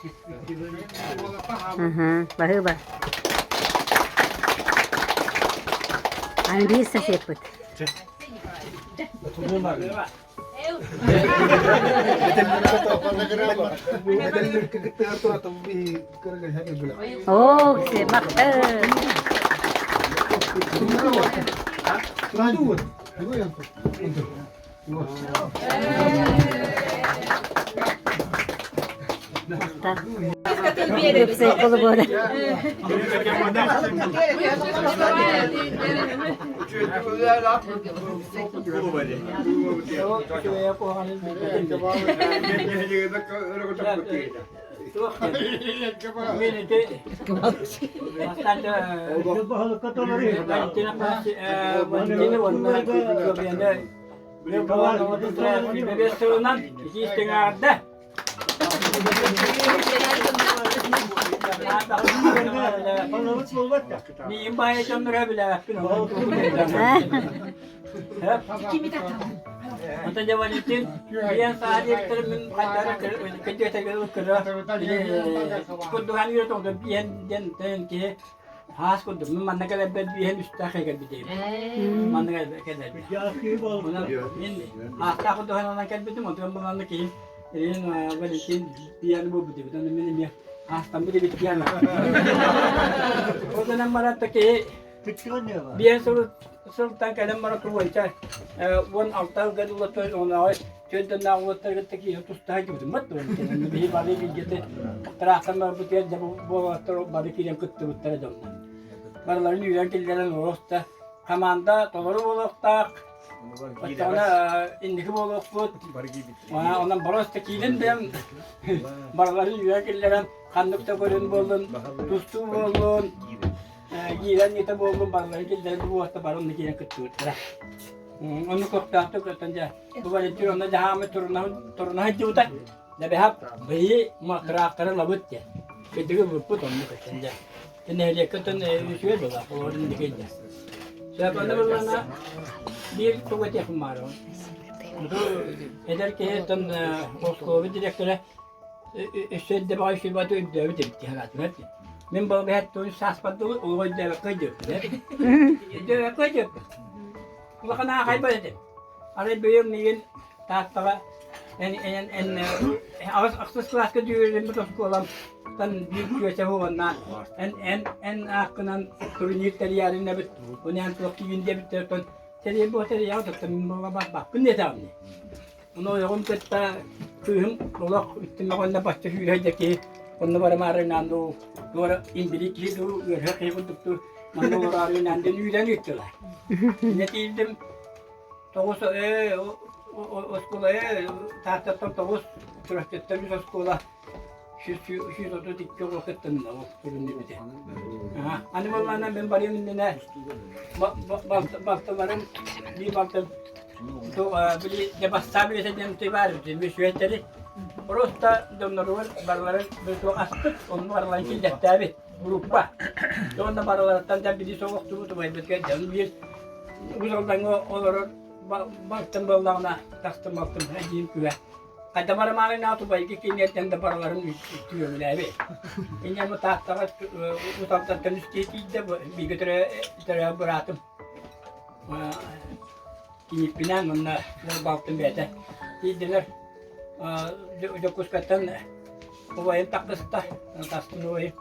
Баһыыба. Аны биир соседпыт. Оо, махтал. Махтал. Миин баайа дьонноро билээппин. Ата дьэ Валентин, биэн саа диэбиттэрин мин хайдары кырдьыгатагы кыра курдуган үөрэ тоҕдо биэн диэн тэн киһи хаас курдук мин манна кэлэрбэр биэһин үстээх кэлбитим. Манна кэлэрбит. Мин хаастаах курдуганынан кэлбитим, онтон буланна киһи Ирин Валентин пияны буолбут эбит. Онон мин эмиэ хаастаммыт эбит диэн. Онон баратта киһи биэн сылтан кэлэн баран тугуйта 16 ылган улаттар оноой түөртэннээх улаттар кытта киһи тустаһа кибитим бат биһи бары билгете тыраахтан барбытыгар дьэ буолаттар бары киирэн кыттыбыттара дьоннор барыларын үүрэн киллэрэн олоста команда толору буолуохтаах оччоҕуна инники буолуохпут онон просто киирэн бэйэм барыларын үүрэн киллэрэн ханнык да көрүн буоллун тустуу буоллун Киирэн итэ буоллун барыларын киллэрэн уоста бары онно киирэн кыттыбыттара. Онно көхтөөхтүк оттон дьэ бу Валентин онно дьаһааммыт туруна сылдьыбыта. Дэбэһэп быйы тыраахтары ылабыт диэн. Кыдыгы ылбыппыт онно көттөн дьэ. Нэһилиэккэ оттон үчүгэй была, олорун инники дьэ. Сөп онно буллана биир тугу этиэхпин баарабын. Эдэр киһи оттон оскуолабыт директора Өссө эрдэ баҕайы сүбэ өйдөөбүт эбит дии санаатым. Мин балыгыһат туун сааспар дылы олох өйдөөбөккө өйдөөбүппүн. Өйдөөбөккө өйдөөбүппүн. Улахан аахайбат этим. Арай бэйэм миигин Тааттаҕа эн эн эн аҕыс ахсыс кылааска дьүөрэлэммит оскуоламтан биир чүөчэ уонна эн эн эн ааккынан турнир тэрийээрин эбит унаан туох киин диэбиттэр оттон тэрийэр буо тэрийэҕит оттон мин буола барбаппын диэтэҕим дии. Ону ойоҕум кытта кыыһым олох үттүмэх уонна бачча сүүрэ да киһи онно барымаарынаан дуу туора инбэлиит киһи дуу ыарыһах киһи курдук дуу манна олороорунан диэн үүрэн ыыттылар. Иннэ тиийдим тоҕус ээ оскуола ээ Тааттаттан тоҕус Чурапчыттан үс оскуола 132 оҕо кыттынна ол турун Аны буоллаҕына мин барыам иннинэ балтыларым биир балтым били дьэ бастаан билэтэ диэн баар эбит мүсүөттэри просто дьонноругар барыларын туох аспыт онно барыларын киллэртээбит группа уонна барыларыттан да били соҕохтубут убайбытыгар дьон биир Уус-Алдаҥҥа олорор балтым буоллаҕына тахтым балтым эдьиийим күбэ Хайда барымааны тубайга киниэрдэн да барыларын түөмүлээби. Инньэ Тааттаҕа Уталтантан үс киһи тиийдэ, бииргэ төрөө быраатым киниппинээн уонна балтым бэйэтэ тиийдилэр. Дьокуускайтан убайым таххыста, тастын убайым.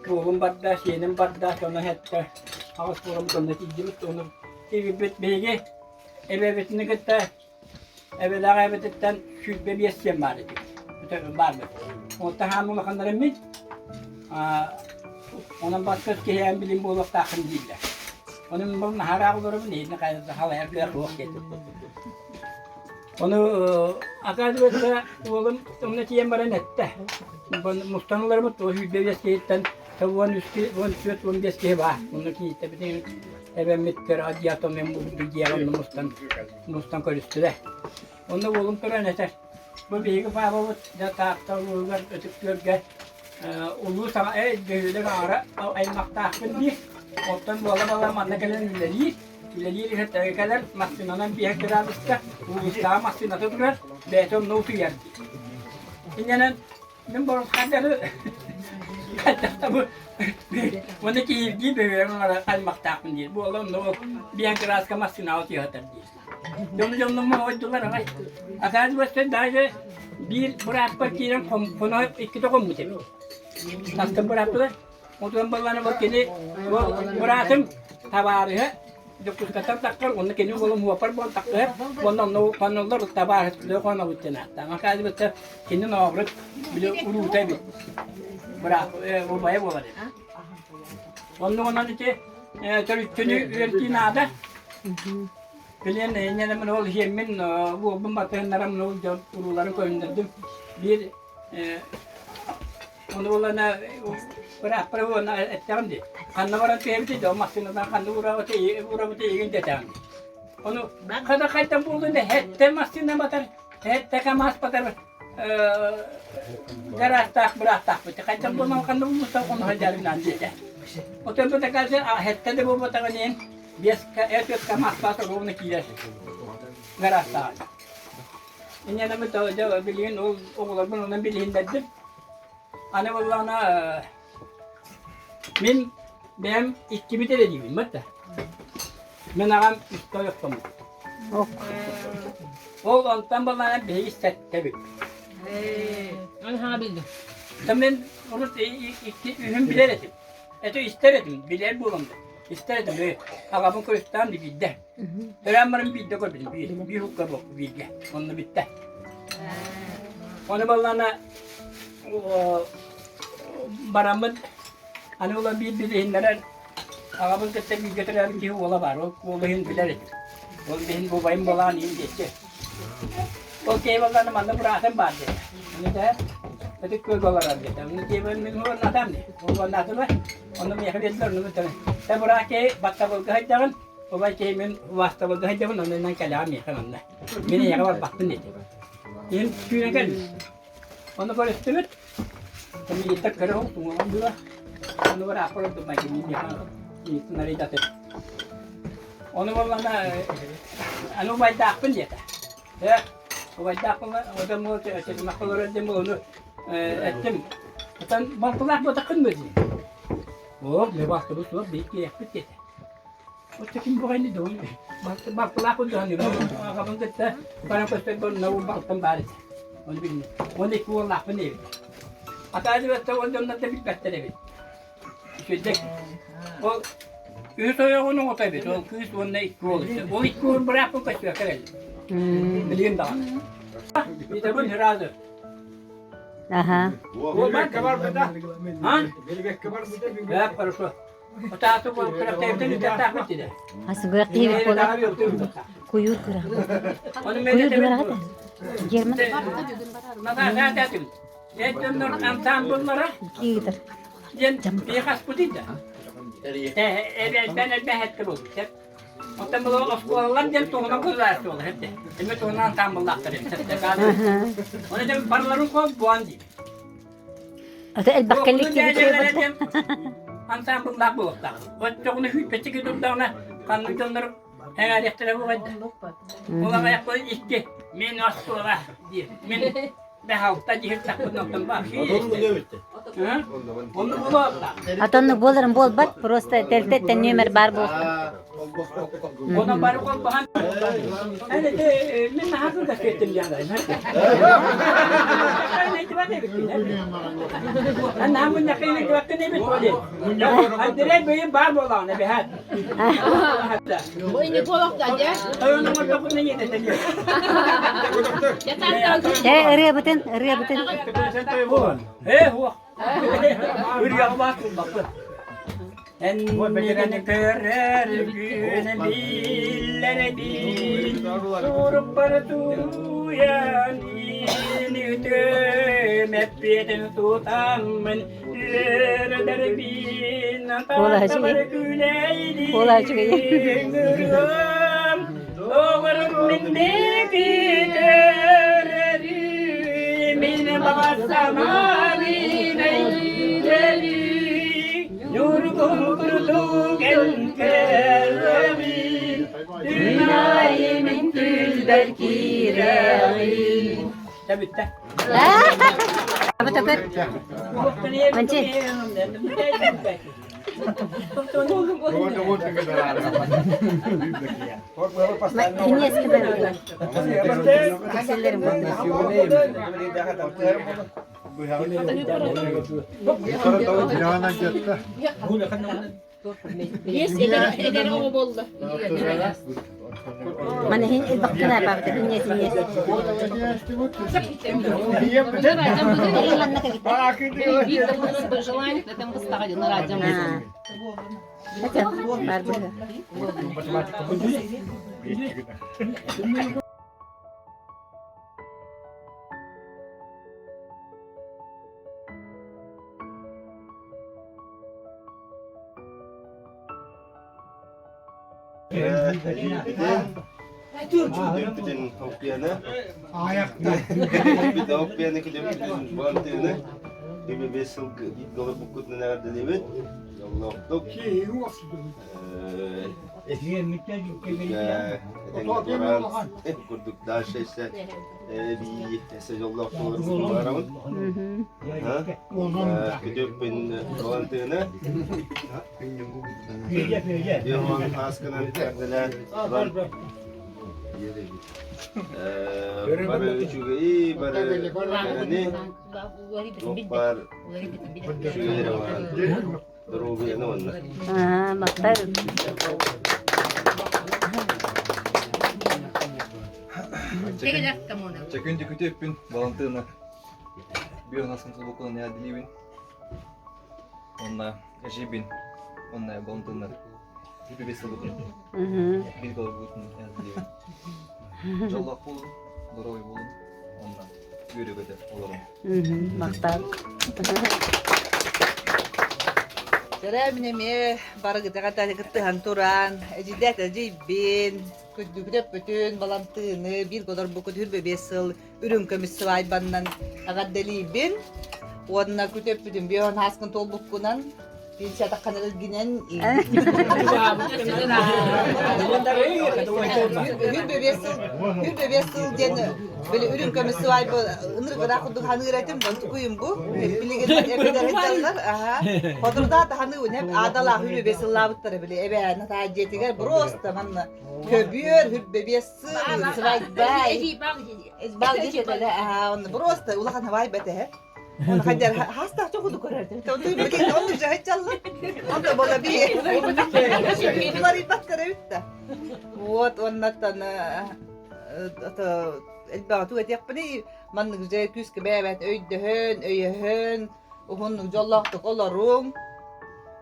Уолум барда, сиэним барда, соно эттэ, аҕыс буоламмыт онно тиийдибит, ону тиийбиппит биһиги эбэбитини кытта Эбэлээх эбэтиттэн 25 сиэн баар этибит. Баарбыт. Онтон хаам улаханнарым мин. Онон баскыс киһи эн билим буолуохтааххын дииллэр. Ону мин бұл наһараах олоробун, иһини халайар кыах суох диэтим. Ону оказывается, уолум онно тиийэн баран эттэ. Мустан ыларбыт 25 киһиттэн 13 14 15 киһи баар. Онно кииртэбитин эбэммит кыра диатом мен бу дьиэҕэ онно мустан мустан көрүстүлэр. Онно уолум туран этэр. Бу биһиги паапабыт дьэ Таатта улууһугар Ытык Күөлгэ улуу саҥа бөһүөлэк аҥара аймахтаахпын диир. Оттон буола-буола манна кэлэн үлэлиир. Үлэлиир иһэ кэлэр массыынанан биэһэ кыраадыска улуустааҕы массыыната турар, бэйэтэ онно утуйар диир. Инньэнэн мин борускайдары хайдах да бу уонна киһиргии бөһүөлэк аҥара аймахтаахпын диир. Буола онно ол биэһэ кырааска массыынаҕа утуйа диир. Дьону дьонноммо ойдулар аҕай. Оказывается, даже биир бырааппар киирэн хоно иккитэ хоммут эбит. Тастан бырааппылар. Отуон баллана бу кини быраатым табаарыһа Дьокуускайтан таххар, онно кини уолум уопар буолан таххар, уонна онно хоноллор табаарыстыы хонобут диэн ааттаан. Оказывается, кини нообрут били уруута эбит. Быраап убайа буолар эбит. Оннугунан ити төрүччүнү үөртүү наада. Билиэн инньэнэмин ол иһиэммин уолбун батыһыннарам ол дьон урууларын көһүннэрдим. Биир ону буолана бырааппара уонна эттэҕим дии. Ханна баран түһэбитий да массыынатан ханна уурабыт уурабыт эйигин дэтэҕим дии. Ону хата хайтан буоллун да хэттэ массыына батар, хэттэ КамАЗ батар гаражтаах бырааттаахпыт. Хайдах буолан ханна булбуттар ону хайдаарынан диэтэ. Отон бу такасы хэттэ да буолбатаҕын иһин биэс төрт КамАЗ ровно киирэр гаражтаах. Инньэнэммит билигин ол оҕолорбун онон билиһиннэрдим. Аны буоллаҕына Мин бэйэм иккибит эрэ диибин батта. Мин аҕам үстэ ойохтоммут. Ол онтон балаана биһиги сэттэбит. Аны хаҥа билдим. Та мен урут икки үһүн билэр этим. Это истэр этим, билэр буолам да. Истэр этим, аҕабын көрүстээн биирдэ. Төрөөн баран биирдэ көрбүтүм, биир, биир хукка бииргэ. Онно бүттэ. Оны баллана бараммыт аны ула биир билиһиннэрэр аҕабын кытта бииргэ төрөөбүт киһи уола баар, ол уол иһин билэр этим. Ол иһин бубайым балаан иһин диэччи. Ол киһи баллааны манна быраатым баар диэтэ. Ону да ытык күөлгэ олорор диэтэ. Ону киһи мин уоннатам дии. Ол уоннатыма, ону миэхэ биэрдилэр, ону мин Тэ быраат киһи баттабылга сылдьаҕын, убай киһи мин убаастабылга сылдьабын, оннунан кэлэҕин миэхэ манна. Мин эйиэхэ барбаппын диэтэ. Иһин сүүрэн кэллим. Ону көрүстүбүт. Миигиттэн көрө ол туҥаҕын була. Ону бырааппар ордумай кини миэхэ миигиттэн арыйдаты. Ону буоллаҕына аны убайдаахпын диэтэ. Э, убайдаахпын отон буол чөчүмэххэ олорор диэн буолуну эттим. Отон балтылаах буотаххын дуо дии. Оо, мне балтыбыт суох биир киэхпит диэтэ. Оччо ким буҕайны дуун балтылаах курдуһан аҕабын кытта баран көстөрбөр онно балтым баар этэ. Ону билинэ. Уонна икки уоллаахпын эбит. Атаадыбатта ол дьоннор да билбэттэр эбит. Үчүгэйдик. Ол үс ойоҕун оҕото эбит. Ол кыыс уонна икки уол үсэ. Ол икки уол бырааппын көстүөккэ кэллим. Билигин даҕаны. Итэбин сразу. Аха. Билбэккэ барбыта. А? Билбэккэ барбыта. Хорошо. Асыгыах киһи буолар. Куйуур күрэх. Куйуур күрэҕэ Герман. Киитер. Оттон бұл оскуолалар диэн туһунан кыллааччылар этэ. Эми туһунан таамыллаахтар эбит. Оны дем барларын кол буан диир. Ата элбэх коллектив үчүгэй Ансамбллаах буолуохтаах. Оччоҕуна сүүрбэччэ киһи турдаҕына ханнык дьоннор эҥээриэхтэрэ буолайда. Ол аҕыйахпын икки мин оскуола диир. Мин бэһалта диир тахпын оттон Онну буолуохтаах. Атонну буоларын буолбат, просто тэрилтэттэн нүөмэр баар буолуохтаах. Онон бары холбоһон мен наһаа кылгас кеттим диэн Андрей быйын баар буолаҕына бэһэт. Э, ырыабытын, ырыабытын. Э, хуох. Ырыаҕа баар турбаппын. Эн миигин көрөр күн биллэрбин, сурукпар туруйан иин үтүөм эппиэтин тутаммын үөрдэрбин Куолаһа күлэйдиин Куолаһа үчүгэй. доҕорум мин диэки көрөрүн. Абытакыр. Манчи. Маны хин илбаккына бабыта хиннес хиннес. Бүтүн оппияны. Бүтүн оппияны күлүм бантыыны. Биби бес сыл доллар буккутунан эҕэрдэлиибит. Дьоллоохтук. Курдук дальше эссе би эссе дьоллоох буоларбын. Күтүппүн балантыыны. Дион аскынан эрдэлээн бары үчүгэйи, бары кэрэни, туох баар үчүгэйи доруобуйаны уонна. Махтал. Чекүн күтүөппүн Валентина. Бионасын сулукунан яадилибин. Онна эжибин. Онна Валентина. Бибе сылукун. Бир голубутун яадилибин. Жоллох болун, здоровый болун. Онна үөрөгөтө олорун. Махтал. Сэрэ мин эмиэ барыгытыга кыттыһан туран, эдьиийдээт эдьиийбин, күндүгүтөппүтүн, балантыыны, биир годорбукут хүрбэ сыл үрүҥ көмүс сыбаайбаннан эҕэрдэлиибин уонна күтөппүтүн биоһон хааскын туолбуккунан пенсиятаххана ылгинэн Хүрбэ сыл диэн били үрүҥ көмүс сыбаайба ынырыгыраах курдук ханыыр этим онтукуйум бу билигин эбэтэр аха хотурдаата ханыыбын эп аадалаах хүрбэ сыллаабыттара били эбээ Натаа дьиэтигэр просто манна көбүөр хүрбэ сыл свадьба Просто улахан хавай бэтэ. Оны хадер хаста чоку көрөр. Онну жахачалла. Онто бола би. Булар ипаттара бүтта. Вот оннаттан ото элбэҕи тугу этиэхпиний маннык дьэ күүскэ бэйэбэт өйдөһөн, өйөһөн, уһуннук дьоллоохтук олоруҥ,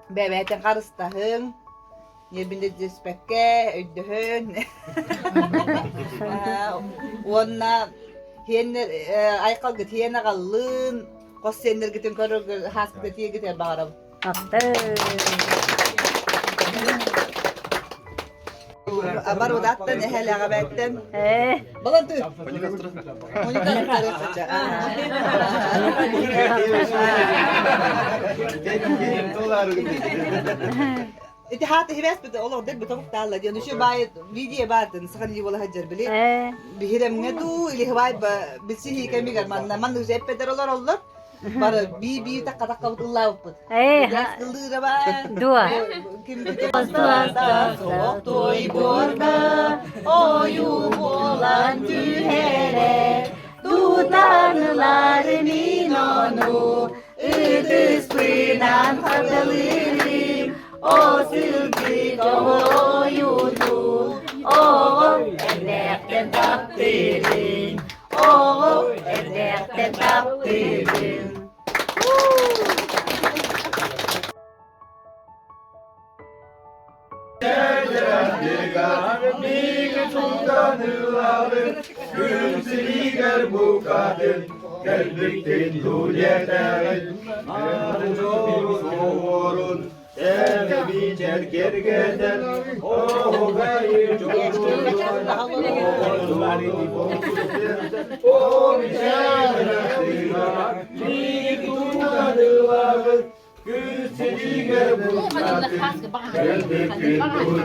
бэйэбээтин харыстаһыҥ. Ньиэрбиндэспэккэ өйдөһөн уонна сиэннэр айхалгыт сиэн аҕаллыын хос сиэннэргитин көрөргө хааскыта тиэгитэ баҕарабын. Барудааттан эһэлээҕэбээттэн Балантыы. Ити хаата хибэспит олох дэр бутабык таалла диэн үчү баай видео баартын сахали буола сылдьар били биһирэмҥэ дуу или хыбай билсиһии кэмигэр манна манна уже эппедер олороллор бары би би такка таккабыт ыллаабыппыт ыллыыра баар Дуа. Той буорга ойуу буолан түһэрэ тутанылар мин ону ытыспынан хардалыырым Осылдык оҕойуну, оҕо эрдэхтэн таптыырын, оҕо эрдэхтэн таптыырын. Күн сиригэр букатын кэлбиттин дуу диэтэҕин Суорун Эбитер кергетен оҕайы сиригэр букатын Кэлбиккин дуу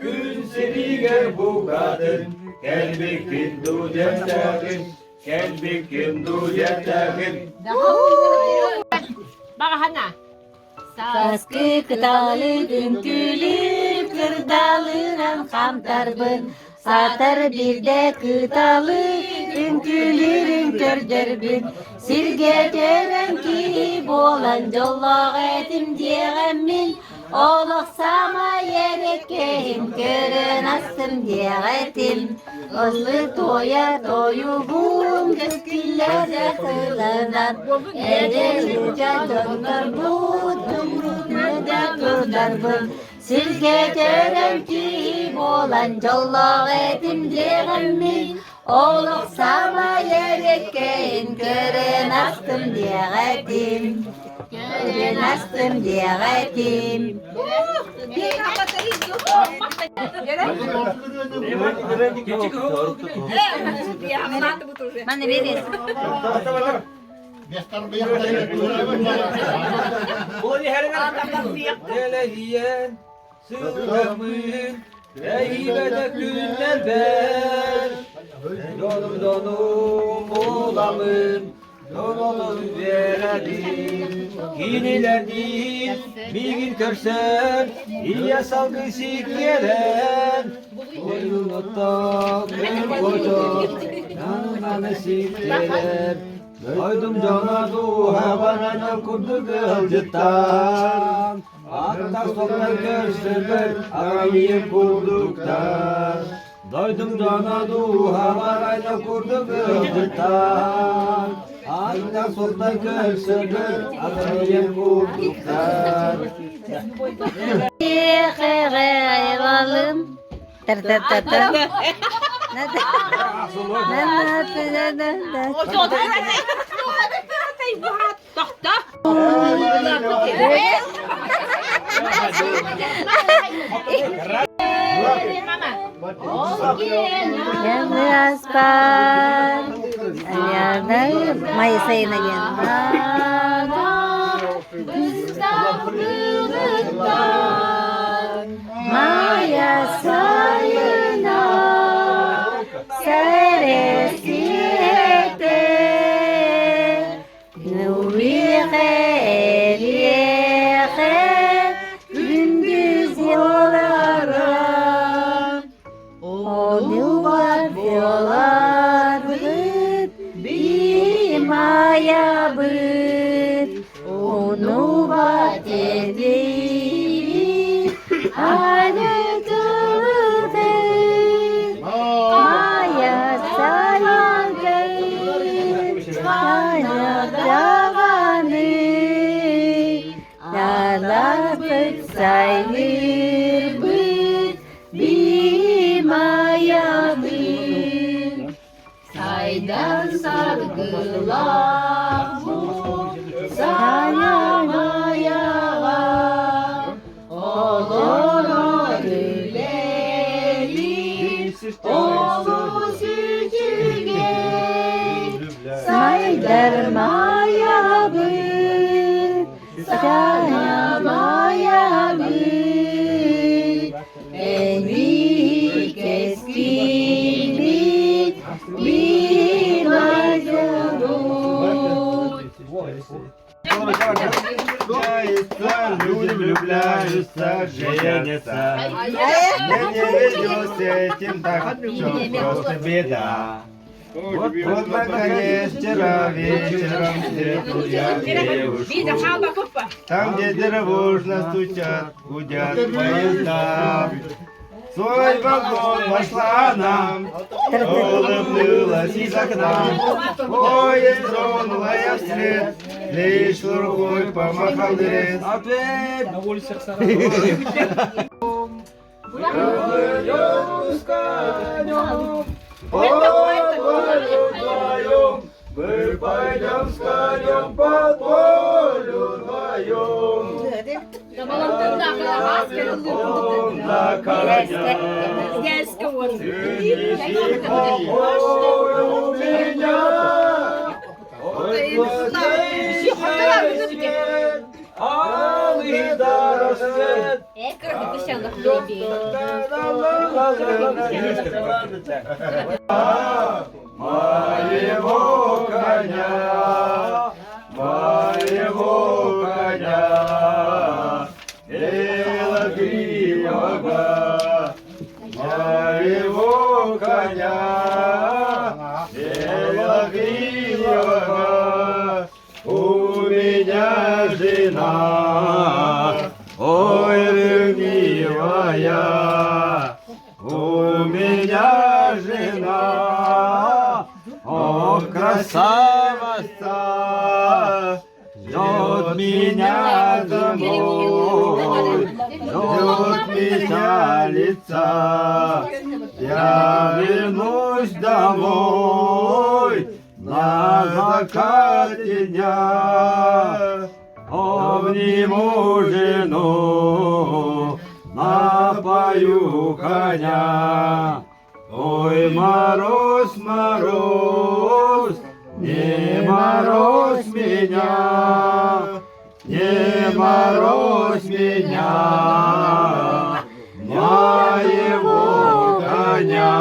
Күн сиригэр букатын кэлбиккин дуу диэтэҕин, кэлбиккин дуу диэтэҕин. Баҕаһана. Сааскы кыталы үҥкүүлүүр кырдалынан хамтарбын, саатар биирдэ кыталы үҥкүүлүүрүн көрдөрбүн, сиргэ төрөн киһи буолан дьоллоох этим диэҕэммин, олох саамай эрэккэһин көрөн астым диэҕ этим. Ыллы туойа тойугум кэскиллэрэ тылынан, эдэр ыччат дьоннорбут да кылдарбын, сиргэ төрөн киһи буолан дьоллоох этим диэҕэммин, олох саамай эрэккэйин көрөн астым диэҕ этим, көрөн астым диэҕ этим. Маны берес. Сылдамын, эйибэдэ күннэрбэр, Донум донум буламын, донолун биэрэбин. Кинилэрдиин миигин көрсөн, ийэ салгын сиккиэрэн, Ойунуттан кочот, наны сиккиэрэн, Дойдум дьоно дууһа баран курдук ыалдьыттар, Аттар суптар көрсөллөр аҕайым курдуктар. Дойдум дьоно дууһа баран курдук ыалдьыттар, Аттар суптар көрсөллөр аҕайым курдуктар. Балым. Тар-тар-тар-тар. Майысайына диэн. Майа сайына сэресиэтэ Нуриэхэ эриэхэ күндү буолара Онугар буоларбыт биир майабыт Онугар этибит Аны Майа сайынгы Даҕаны Даларбыт сайлыырбыт биир майабыт Сайдан саргылаах бу саҥа майаҕа Олорор үлэлиир олус үчүгэй Сайдар майабыт, саҥа майабыт, Эми кэскилбит биир майдыбыт. Люди влюбляются, женятся. Мне не везет с этим, так все просто беда. Вот, вот, наконец, вчера вечером встретил я девушку. Там, где дорожно стучат, гудят поезда. Свой вагон вошла она, улыбнулась из окна. Поезд тронула я вслед, лишь рукой помахал лес. Ответ! На улицах Саратова. Пойдем с конем, по полю твоем, мы пойдем с конем по полю твоем. На коня. Ты неси по полю меня. Золотой свет, алый да рассвет. Моего коня, моего коня, белогривого, моего коня, белогривого, у меня жена, ой, ревнивая, у меня жена, ох, красавица, ждет меня домой, ждет меня лица. Я вернусь домой на закате дня. Обниму жену, напою коня. Ой, мороз, мороз, не морозь меня, не морозь меня, моего коня.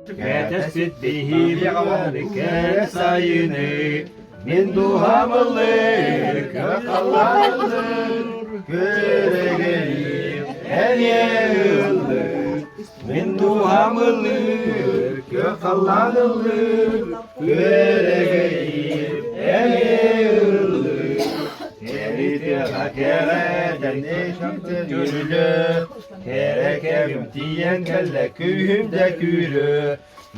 Кэтэспит биһиги кэрэ сайыны мин дууһам ыллыыр кыахаллааныллыр күөрэгэйим эмиэ ыллыыр Мин дууһам ыллыыр, күөх халлаан ыллыыр, күөрэгэйим эмиэ ыллыыр. Кэритиэхэ кэрэ көрүлэ, кэрэ кэмим тиийэн кэллэ күүһүм да күүрө.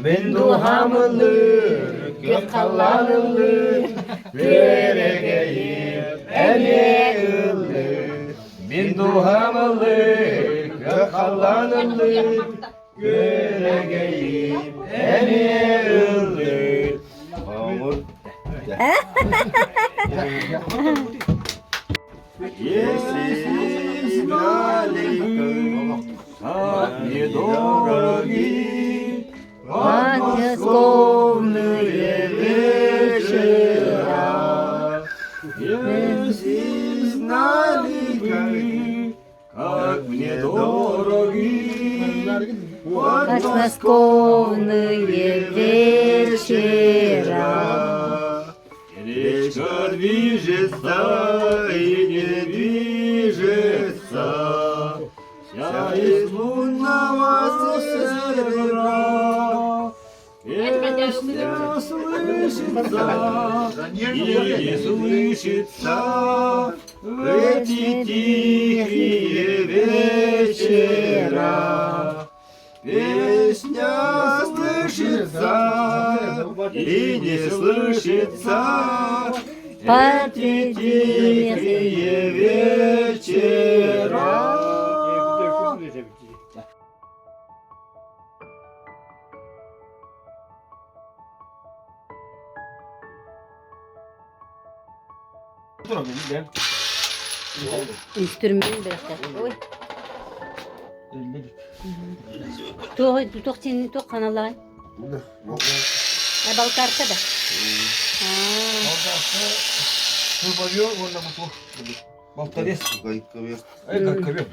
Мин дууһам ыллыыр, күөх халлаан ыллыыр, күөрэгэйим эмиэ ыллыыр. Мин дууһам ыллыыр, күөх халлаан ыллыыр, күөрэгэйим эмиэ ыллыыр. Хомур. Если знали как недороги подмосковные вечера, если знали бы, как мне дороги Подмосковные вечера. Речка движется и не движется, Вся из лунного серебра. Песня слышится и не слышится в эти тихие вечера. Песня слышится и не слышится эти тихие вечера. Инструмент бэрэхтэр. Ой. Туох туох син туох ханалаай? Балкарта да. Балторез. Гайковер. Балторез.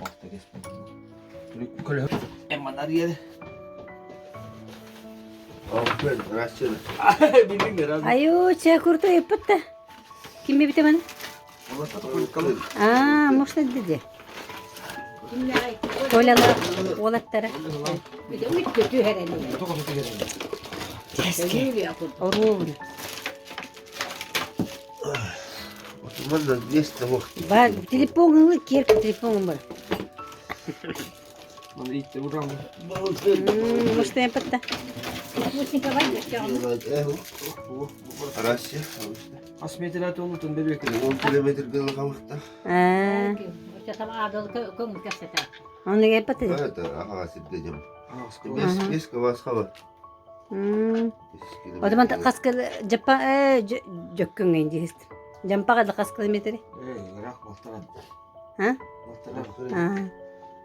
Айуу, чэ курта ыппыт да. Ким бибите маны? Аа, может диди. Толялар, уолаттара. Оруобуна. Ба, телефон ылы, кер телефон бар. Может, я пытта. Асметрия толутун бербек. 10 километр калыкта. Оны кеппати. Это ага сирде Бес кабас хаба. Одаман хаскал жапа жөккөңген дихист. Дьампаҕа да хас километр? Ыраах балтараа. А? Балтараа.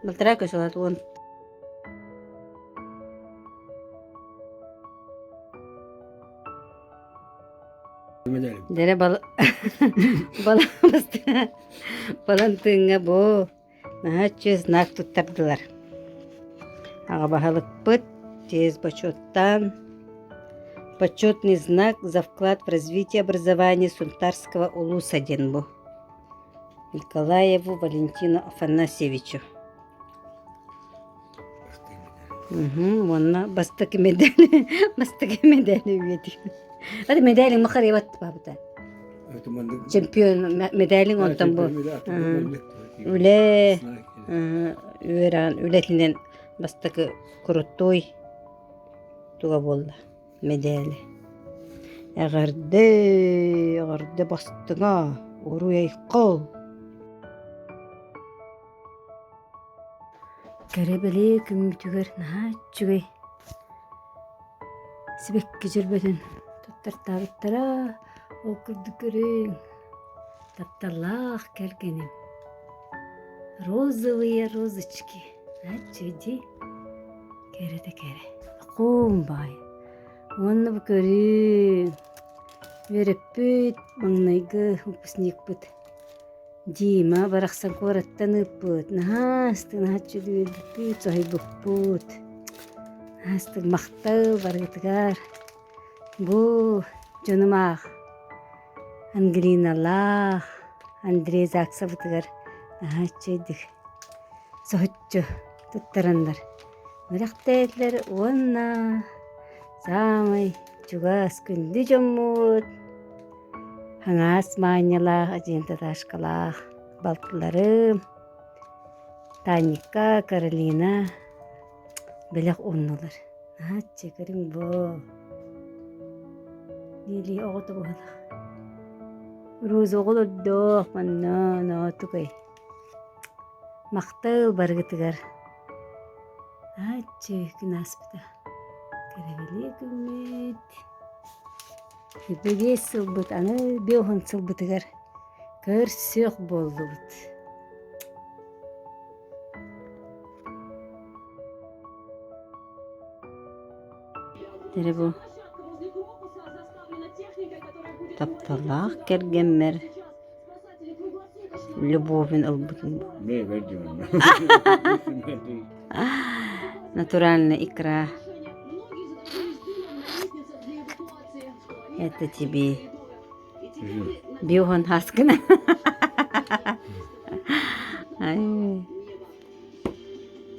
Балтараа көс олат уон. Дэрэ бал бал балантыҥҥа бу наһаа үчүгэй знак туттардылар. Аҕа баһылыкпыт чиэс бочуоттаан Почетный знак за вклад в развитие образования Сунтарского улуса диэн бу. Николаеву Валентину Афанасьевичу. Угу, уонна бастакы медали, бастакы медали үйэтик. Аты медалиҥ махарыйбат бабыта. Чемпион медалиҥ онтон бу үлэ үөрэн үлэтинэн бастакы крутой туга буолла медали. Эҕэрдэ, эҕэрдэ бастыҥа, уруй-айхал! Кэрэ бэлиэ күммүтүгэр наһаа үчүгэй сибэкки дьөрбөтүн туттартаабыттара. Ол курдук көрүҥ, тапталлаах кэргэним. Розовые розочки. Аччыдьи. Кэрэ да кэрэ. Акуум баай. Уонна бу көрүҥ. Үөрэппит маҥнайгы выпускникпыт Дима барахсан куораттан ыыппыт. Наһаа астык, наһаа үөрбүппүт, соһуйбуппут. Наһаа астык махтал барыгытыгар. Бу дьонум аах Ангелиналаах, Андрей Заксовытыгар наһаа үчүгэйдик соһуччу туттараннар үрэхтээтилэр уонна саамай чугас күндү дьоммут Хаҥаас Маанньалаах, Адьыын Таташкалаах балтыларым Таника, Каролина бэлэх ууннулар. Наһааччы көрүҥ буо. Лилия оҕото быһалах. Роза оҕолордоох манна ноотукай. Махтал барыгытыгар. Наһааччы күн ааспыта. Кэрэбилиэ күммүт. Биэс сылбыт аны биэс сылбытыгар көрсүөх буоллубут. Эрэ бу тапталлаах кэргэммэр любовин ылбытым Натуральная икра. Это тебе. Биохан хаскына. Ай.